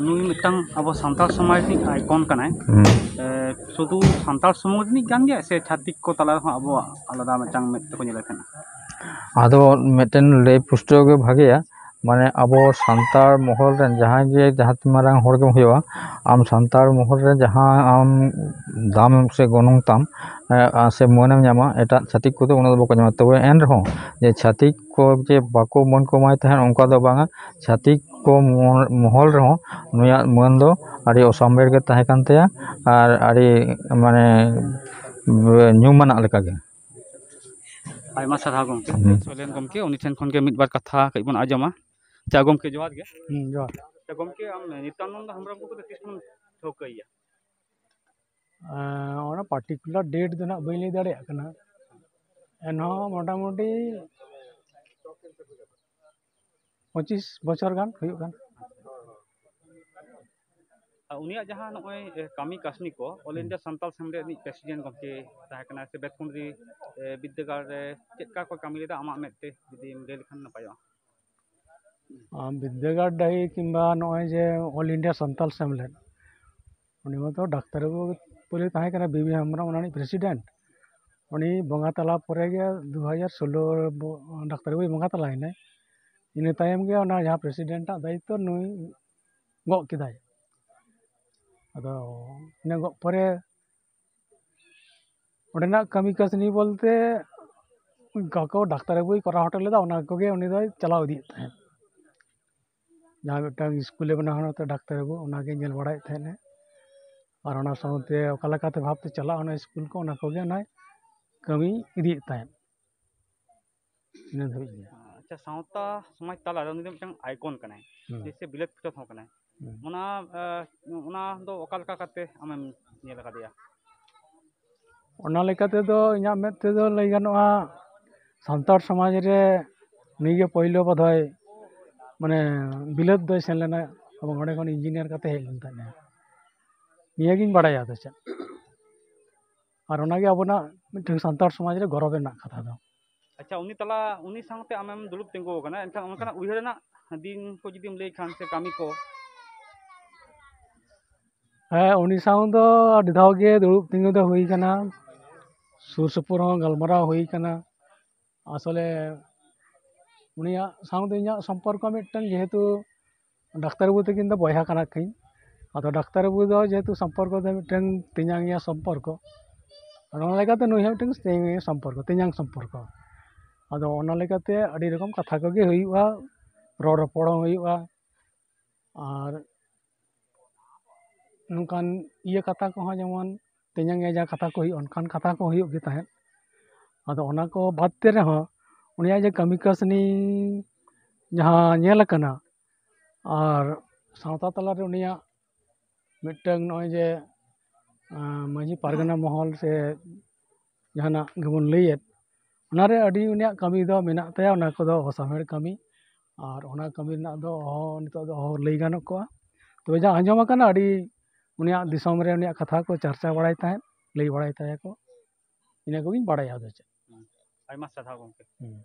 ᱱᱩᱭ ᱢᱤᱫᱴᱟᱝ ᱟᱵᱚ ᱥᱟᱱᱛᱟᱲ ᱥᱚᱢᱟᱡᱽ ᱨᱤᱱᱤᱡ ᱟᱭᱠᱚᱱ ᱠᱟᱱᱟᱭ᱾ ᱦᱩᱸ᱾ ᱮ, ᱥᱩᱫᱷᱩ ᱥᱟᱱᱛᱟᱲ ᱥᱚᱢᱟᱡᱽ ᱨᱤᱱᱤᱡ ᱠᱟᱱ ᱜᱮᱭᱟ ᱥᱮ ᱪᱷᱟᱹᱛᱤᱠ ᱠᱚ ᱛᱟᱞᱟ ᱨᱮᱦᱚᱸ ᱟᱵᱚᱣᱟᱜ ᱟᱞᱟᱫᱟ ᱢᱤᱫᱴᱟᱝ ᱢᱮᱫ ᱛᱮᱠᱚ ᱧᱮᱞᱮ ᱛᱟᱦᱮᱱᱟ? ᱟᱫᱚ ᱢᱤᱫᱴᱮᱱ ᱞᱟᱹᱭ ᱯᱩᱥᱴᱟᱹᱣ ᱜᱮ ᱵᱷᱟᱜᱮᱭᱟ, ᱢᱟᱱᱮ ᱟᱵᱚ ᱥᱟᱱᱛᱟᱲ ᱢᱚᱦᱚᱞ ᱨᱮᱱ ᱡᱟᱦᱟᱸᱭ ᱜᱮ ᱡᱟᱦᱟᱸ ᱛᱤᱱ ᱢᱟᱨᱟᱝ ᱦᱚᱲ ᱜᱮᱢ ᱦᱩᱭᱩᱜᱼᱟ, ᱟᱢ ᱥᱟᱱᱛᱟᱲ ᱢᱚᱦᱚᱞ ᱨᱮ ᱡᱟᱦᱟᱸ ᱟᱢ ᱫᱟᱢ ᱥᱮ ᱜᱚᱱᱚᱝ ᱛᱟᱢ, ᱮ, ᱥᱮ ᱢᱟᱹᱱᱮᱢ ᱧᱟᱢᱟ, ᱮᱴᱟᱜ ᱪᱷᱟᱹᱛᱤᱠ ᱠᱚᱫᱚ ᱩᱱᱟᱹᱜ ᱫᱚ ᱵᱟᱠᱚ ᱧᱟᱢᱟ᱾ ᱛᱚᱵᱮ ᱮᱱ ᱨᱮᱦᱚᱸ ᱡᱮ ᱪᱷᱟᱹᱛᱤᱠ ᱠᱚ ᱡᱮ ᱵᱟᱠᱚ ᱢᱟᱹᱱ ᱠᱚ ᱮᱢᱟᱭ ᱛᱟᱦᱮᱸᱫ, ᱚᱱᱠᱟ ᱫᱚ ᱵᱟᱝᱟ᱾ ᱪᱷᱟᱹᱛᱤᱠ ᱠᱚ ᱢᱚ-, ᱢᱚᱦᱚᱞ ᱨᱮᱦᱚᱸ ᱱᱩᱭᱟᱜ ᱢᱟᱹᱱ ᱫᱚ ᱟᱹᱰᱤ ᱚᱥᱟᱢᱵᱷᱮᱲ ᱜᱮ ᱛᱟᱦᱮᱸ ᱠᱟᱱ ᱛᱟᱭᱟ ᱟᱨ ᱟᱹᱰᱤ, ᱢᱟᱱᱮ, ᱧᱩᱢᱟᱱᱟᱜ ᱞᱮᱠᱟᱜᱮ᱾ ᱟᱭᱢᱟ ᱥᱟᱨᱦᱟᱣ ᱜᱚᱢᱠᱮ᱾ ᱦᱩᱸ᱾ ᱥᱚᱭᱞᱮᱱ ᱜᱚᱢᱠᱮ, ᱩᱱᱤ ᱴᱷᱮᱱ ᱠᱷᱚᱱ ᱜᱮ ᱢᱤᱫ ᱵᱟᱨ ᱠᱟᱛᱷᱟ ᱠᱟᱹᱡ ᱵᱚᱱ ᱟᱸᱡᱚᱢᱟ᱾ ᱟᱪᱪᱷᱟ ᱜᱚᱢᱠᱮ, ᱡᱚᱦᱟᱨ ᱜᱮ᱾ ᱦᱩᱸ, ᱡᱚᱦᱟᱨ᱾ ᱟᱪᱪᱷᱟ ᱜᱚᱢᱠᱮ, ᱟᱢ ᱱᱤᱛᱭᱟᱱᱚᱱᱫ ᱦᱮᱢᱵᱨᱚᱢ ᱜᱚᱢᱠᱮ ᱫᱚ ᱛᱤᱥ ᱠᱷᱚᱱᱮᱢ ᱴᱷᱟᱹᱣᱠᱟᱹᱭᱮᱭᱟ? ᱮᱸ, ᱚᱱᱟ particular date ᱫᱚ ᱱᱟᱜ ᱵᱟᱹᱧ ᱞᱟᱹᱭ ᱫᱟᱲᱮᱭᱟᱜ ᱠᱟᱱᱟ᱾ ᱮᱱᱦᱚᱸ ᱢᱚᱴᱟᱢᱩᱴᱤ ᱯᱚᱸᱪᱤᱥ ᱵᱚᱪᱷᱚᱨ ᱜᱟᱱ ᱦᱩᱭᱩᱜ ᱠᱟᱱᱟ᱾ ᱟᱨ ᱩᱱᱤᱭᱟᱜ ᱡᱟᱦᱟᱸ ᱱᱚᱜᱼᱚᱭ, ᱮ, ᱠᱟᱹᱢᱤ ᱠᱟᱹᱥᱱᱤ ᱠᱚ, All ᱦᱩᱸ᱾ India ᱥᱟᱱᱛᱟᱲ ᱥᱮᱢᱞᱮᱫ ᱨᱤᱱᱤᱡ president ᱜᱚᱢᱠᱮ ᱛᱟᱦᱮᱸ ᱠᱟᱱᱟᱭ, ᱥᱮ ᱵᱮᱛᱠᱩᱸᱫᱽᱨᱤ, ᱮ, ᱵᱤᱫᱽᱫᱟᱹᱜᱟᱲ ᱨᱮ ᱪᱮᱫ ᱞᱮᱠᱟ ᱠᱚ ᱠᱟᱹᱢᱤ ᱞᱮᱫᱟ, ᱟᱢᱟᱜ ᱢᱮᱫ ᱛᱮ ᱡᱩᱫᱤᱢ ᱞᱟᱹᱭ ᱞᱮᱠᱷᱟᱱ ᱱᱟᱯᱟᱭᱚᱜᱼᱟ᱾ ᱟᱢ ᱵᱤᱫᱽᱫᱟᱹᱜᱟᱲ ᱰᱟᱹᱦᱤ ᱠᱤᱝᱵᱟ ᱱᱚᱜᱼᱚᱭ ᱡᱮ All India ᱥᱟᱱᱛᱟᱲ ᱥᱮᱢᱞᱮᱫ, ᱩᱱᱤ ᱢᱟᱛᱚ ᱰᱟᱠᱛᱟᱨ ᱵᱟᱹᱵᱩ ᱯᱳᱭᱞᱳ ᱛᱟᱦᱮᱸ ᱠᱟᱱᱟ, ᱵᱤ ᱵᱤ ᱦᱮᱢᱵᱨᱚᱢ ᱚᱱᱟ ᱨᱤᱱᱤᱡ president᱾ ᱩᱱᱤ ᱵᱚᱸᱜᱟ ᱛᱟᱞᱟ ᱯᱚᱨᱮ ᱜᱮ ᱫᱩ ᱦᱟᱡᱟᱨ ᱥᱳᱞᱳ ᱵᱚ-, ᱰᱟᱠᱛᱟᱨ ᱵᱟᱹᱵᱩᱭ ᱵᱚᱸᱜᱟ ᱛᱟᱞᱟᱭᱮᱱᱟᱭ᱾ ᱤᱱᱟᱹ ᱛᱟᱭᱚᱢ ᱜᱮ ᱚᱱᱟ ᱡᱟᱦᱟᱸ president ᱟᱜ ᱫᱟᱭᱤᱛᱛᱚ ᱱᱩᱭ ᱜᱚᱜ ᱠᱮᱫᱟᱭ᱾ ᱟᱫᱚ ᱤᱱᱟᱹ ᱜᱚᱜ ᱯᱚᱨᱮ ᱚᱸᱰᱮᱱᱟᱜ ᱠᱟᱹᱢᱤ ᱠᱟᱹᱥᱱᱤ ᱵᱚᱞᱛᱮ ᱚᱱᱠᱟ ᱠᱚ ᱰᱟᱠᱛᱟᱨ ᱵᱟᱹᱵᱩᱭ ᱠᱚᱨᱟᱣ ᱦᱚᱴᱚ ᱞᱮᱫᱟ, ᱚᱱᱟ ᱠᱚᱜᱮ ᱩᱱᱤ ᱫᱚᱭ ᱪᱟᱞᱟᱣ ᱤᱫᱤᱭᱮᱫ ᱛᱟᱦᱮᱸᱫ᱾ ᱡᱟᱦᱟᱸ ᱢᱤᱫᱴᱟᱝ ᱥᱠᱩᱞᱮ ᱵᱮᱱᱟᱣ ᱦᱚᱴᱚ ᱰᱟᱠᱛᱟᱨ ᱵᱟᱹᱵᱩ, ᱚᱱᱟᱜᱮ ᱧᱮᱞ ᱵᱟᱲᱟᱭᱮᱫ ᱛᱟᱦᱮᱸᱫ᱾ ᱟᱨ ᱚᱱᱟ ᱥᱟᱶᱛᱮ ᱚᱠᱟ ᱞᱮᱠᱟᱛᱮ ᱵᱷᱟᱵᱽᱛᱮ ᱪᱟᱞᱟᱜᱼᱟ ᱚᱱᱟ ᱥᱠᱩᱞ ᱠᱚ, ᱚᱱᱟ ᱠᱚᱜᱮ ᱚᱱᱟᱭ ᱠᱟᱹᱢᱤ ᱤᱫᱤᱭᱮᱫ ᱛᱟᱦᱮᱸᱫ᱾ ᱤᱱᱟᱹ ᱫᱷᱟᱹᱵᱤᱡ ᱜᱮ᱾ ᱟᱪᱪᱷᱟ, ᱥᱟᱶᱛᱟ ᱥᱚᱢᱟᱡᱽ ᱛᱟᱞᱟᱨᱮ ᱩᱱᱤ ᱫᱚ ᱢᱤᱫᱴᱟᱝ ᱟᱭᱠᱚᱱ ᱠᱟᱱᱟᱭ, ᱦᱩᱸ᱾ ᱡᱮᱭᱥᱮ ᱵᱤᱞᱟᱹᱛ ᱯᱚᱪᱷᱚᱛ ᱦᱚᱸ ᱠᱟᱱᱟᱭ᱾ ᱦᱩᱸ᱾ ᱚᱱᱟ, ᱟᱸ, ᱚᱱᱟ ᱫᱚ ᱚᱠᱟ ᱞᱮᱠᱟ ᱠᱟᱛᱮ ᱟᱢᱮᱢ ᱧᱮᱞ ᱟᱠᱟᱫᱮᱭᱟ? ᱚᱱᱟ ᱞᱮᱠᱟ ᱛᱮᱫᱚ ᱤᱧᱟᱹᱜ ᱢᱮᱫ ᱛᱮᱫᱚ ᱞᱟᱹᱭ ᱜᱟᱱᱚᱜᱼᱟ, ᱥᱟᱱᱛᱟᱲ ᱥᱚᱢᱟᱡᱽ ᱨᱮ ᱱᱩᱭᱜᱮ ᱯᱳᱭᱞᱳ ᱵᱳᱫᱷᱚᱭ ᱢᱟᱱᱮ ᱵᱤᱞᱟᱹᱛ ᱫᱚᱭ ᱥᱮᱱ ᱞᱮᱱᱟ ᱮᱵᱚᱝ ᱚᱸᱰᱮ ᱠᱷᱚᱱ ᱤᱧᱡᱤᱱᱤᱭᱟᱨ ᱠᱟᱛᱮ ᱦᱮᱡ ᱞᱮᱱ ᱛᱟᱦᱮᱸᱫ᱾ ᱱᱤᱭᱟᱹᱜᱤᱧ ᱵᱟᱲᱟᱭᱟ, ᱟᱫᱚ ᱪᱮᱫ᱾ ᱟᱨ ᱚᱱᱟᱜᱮ ᱟᱵᱚᱱᱟᱜ ᱢᱤᱫᱴᱟᱝ ᱥᱟᱱᱛᱟᱲ ᱥᱚᱢᱟᱡᱽ ᱨᱮ ᱜᱚᱨᱚᱵᱽ ᱨᱮᱱᱟᱜ ᱠᱟᱛᱷᱟ ᱫᱚ᱾ ᱟᱪᱪᱷᱟ, ᱩᱱᱤ ᱛᱟᱞᱟ, ᱩᱱᱤ ᱥᱟᱶᱛᱮ ᱟᱢᱮᱢ ᱫᱩᱲᱩᱵ ᱛᱤᱸᱜᱩ ᱟᱠᱟᱱᱟ, ᱮᱱᱠᱷᱟᱱ ᱚᱱᱠᱟᱱᱟᱜ ᱩᱭᱦᱟᱹᱨ ᱨᱮᱱᱟᱜ ᱫᱤᱱ ᱠᱚ ᱡᱩᱫᱤᱢ ᱞᱟᱹᱭ ᱠᱷᱟᱱ ᱥᱮ ᱠᱟᱹᱢᱤ ᱠᱚ? ᱦᱮᱸ, ᱩᱱᱤ ᱥᱟᱶ ᱫᱚ ᱟᱹᱰᱤ ᱫᱷᱟᱣ ᱜᱮ ᱫᱩᱲᱩᱵ ᱛᱤᱸᱜᱩ ᱫᱚ ᱦᱩᱭ ᱠᱟᱱᱟ, ᱥᱩᱨ ᱥᱩᱯᱩᱨ ᱦᱚᱸ ᱜᱟᱞᱢᱟᱨᱟᱣ ᱦᱩᱭ ᱠᱟᱱᱟ᱾ ᱟᱥᱚᱞᱮ ᱩᱱᱤᱭᱟᱜ ᱥᱟᱶ ᱫᱚ ᱤᱧᱟᱹᱜ ᱥᱚᱢᱯᱚᱨᱠᱚ ᱢᱤᱫᱴᱟᱝ, ᱡᱮᱦᱮᱛᱩ ᱰᱟᱠᱛᱟᱨ ᱵᱟᱹᱵᱩ ᱛᱟᱹᱠᱤᱱ ᱫᱚ ᱵᱚᱭᱦᱟ ᱠᱟᱱᱟ ᱠᱤᱱ, ᱟᱫᱚ ᱰᱟᱠᱛᱟᱨ ᱵᱟᱹᱵᱩ ᱫᱚ ᱡᱮᱦᱮᱛᱩ ᱥᱚᱢᱯᱚᱨᱠᱚ ᱫᱚ ᱢᱤᱫᱴᱟᱝ ᱛᱮᱧᱟᱝ ᱤᱭᱟᱹ ᱥᱚᱢᱯᱚᱨᱠᱚ, ᱟᱫᱚ ᱚᱱᱟ ᱞᱮᱠᱟᱛᱮ ᱱᱩᱭ ᱦᱚᱸ ᱢᱤᱫᱴᱟᱝ ᱛᱮᱧᱟᱝ ᱥᱚᱢᱯᱚᱨᱠᱚ᱾ ᱟᱫᱚ ᱚᱱᱟ ᱞᱮᱠᱟᱛᱮ ᱟᱹᱰᱤ ᱨᱚᱠᱚᱢ ᱠᱟᱛᱷᱟ ᱠᱚᱜᱮ ᱦᱩᱭᱩᱜᱼᱟ, ᱨᱚᱲ ᱨᱚᱯᱚᱲ ᱦᱚᱸ ᱦᱩᱭᱩᱜᱼᱟ᱾ ᱟᱨ ᱱᱚᱝᱠᱟᱱ ᱤᱭᱟᱹ ᱠᱟᱛᱷᱟ ᱠᱚᱦᱚᱸ, ᱡᱮᱢᱚᱱ ᱛᱮᱧᱟᱝ ᱮ ᱡᱟᱦᱟᱸ ᱠᱟᱛᱷᱟ ᱠᱚ ᱦᱩᱭᱩᱜᱼᱟ, ᱚᱱᱠᱟᱱ ᱠᱟᱛᱷᱟ ᱠᱚ ᱦᱩᱭᱩᱜ ᱜᱮ ᱛᱟᱦᱮᱸᱫ᱾ ᱟᱫᱚ ᱚᱱᱟ ᱠᱚ ᱵᱟᱫ ᱛᱮ ᱨᱮᱦᱚᱸ ᱩᱱᱤᱭᱟᱜ ᱡᱮ ᱠᱟᱹᱢᱤ ᱠᱟᱹᱥᱱᱤ ᱡᱟᱦᱟᱸ ᱧᱮᱞ ᱟᱠᱟᱱᱟ, ᱟᱨ ᱥᱟᱶᱛᱟ ᱛᱟᱞᱟᱨᱮ ᱩᱱᱤᱭᱟᱜ ᱢᱤᱫᱴᱟᱝ ᱱᱚᱜᱼᱚᱭ ᱡᱮ, ᱟᱸ, ᱢᱟᱹᱡᱷᱤ ᱯᱟᱨᱜᱟᱱᱟ ᱢᱚᱦᱚᱞ ᱥᱮ ᱡᱟᱦᱟᱱᱟᱜ ᱜᱮᱵᱚᱱ ᱞᱟᱹᱭᱮᱫ, ᱚᱱᱟᱨᱮ ᱟᱹᱰᱤ ᱩᱱᱤᱭᱟᱜ ᱠᱟᱹᱢᱤ ᱫᱚ ᱢᱮᱱᱟᱜ ᱛᱟᱭᱟ, ᱚᱱᱟ ᱠᱚᱫᱚ ᱚᱥᱟᱢᱦᱮᱲ ᱠᱟᱹᱢᱤ᱾ ᱟᱨ ᱚᱱᱟ ᱠᱟᱹᱢᱤ ᱨᱮᱱᱟᱜ ᱫᱚ ᱚᱦᱚ, ᱱᱤᱛᱚᱜ ᱫᱚ ᱚᱦᱚ ᱞᱟᱹᱭ ᱜᱟᱱᱚᱜ ᱠᱚᱜᱼᱟ᱾ ᱛᱚᱵᱮ ᱡᱟ ᱟᱸᱡᱚᱢ ᱟᱠᱟᱱᱟ, ᱟᱹᱰᱤ ᱩᱱᱤᱭᱟᱜ ᱫᱤᱥᱚᱢ ᱨᱮ ᱩᱱᱤᱭᱟᱜ ᱠᱟᱛᱷᱟ ᱠᱚ ᱪᱟᱨᱪᱟ ᱵᱟᱲᱟᱭ ᱛᱟᱦᱮᱸᱫ, ᱞᱟᱹᱭ ᱵᱟᱲᱟᱭ ᱛᱟᱦᱮᱸ ᱠᱚ, ᱤᱱᱟᱹ ᱠᱚᱜᱮᱧ ᱵᱟᱲᱟᱭᱟ, ᱟᱫᱚ ᱪᱮᱫ᱾ ᱟᱭᱢᱟ ᱥᱟᱨᱦᱟᱣ ᱜᱚᱢᱠᱮ᱾ ᱦᱩᱸ᱾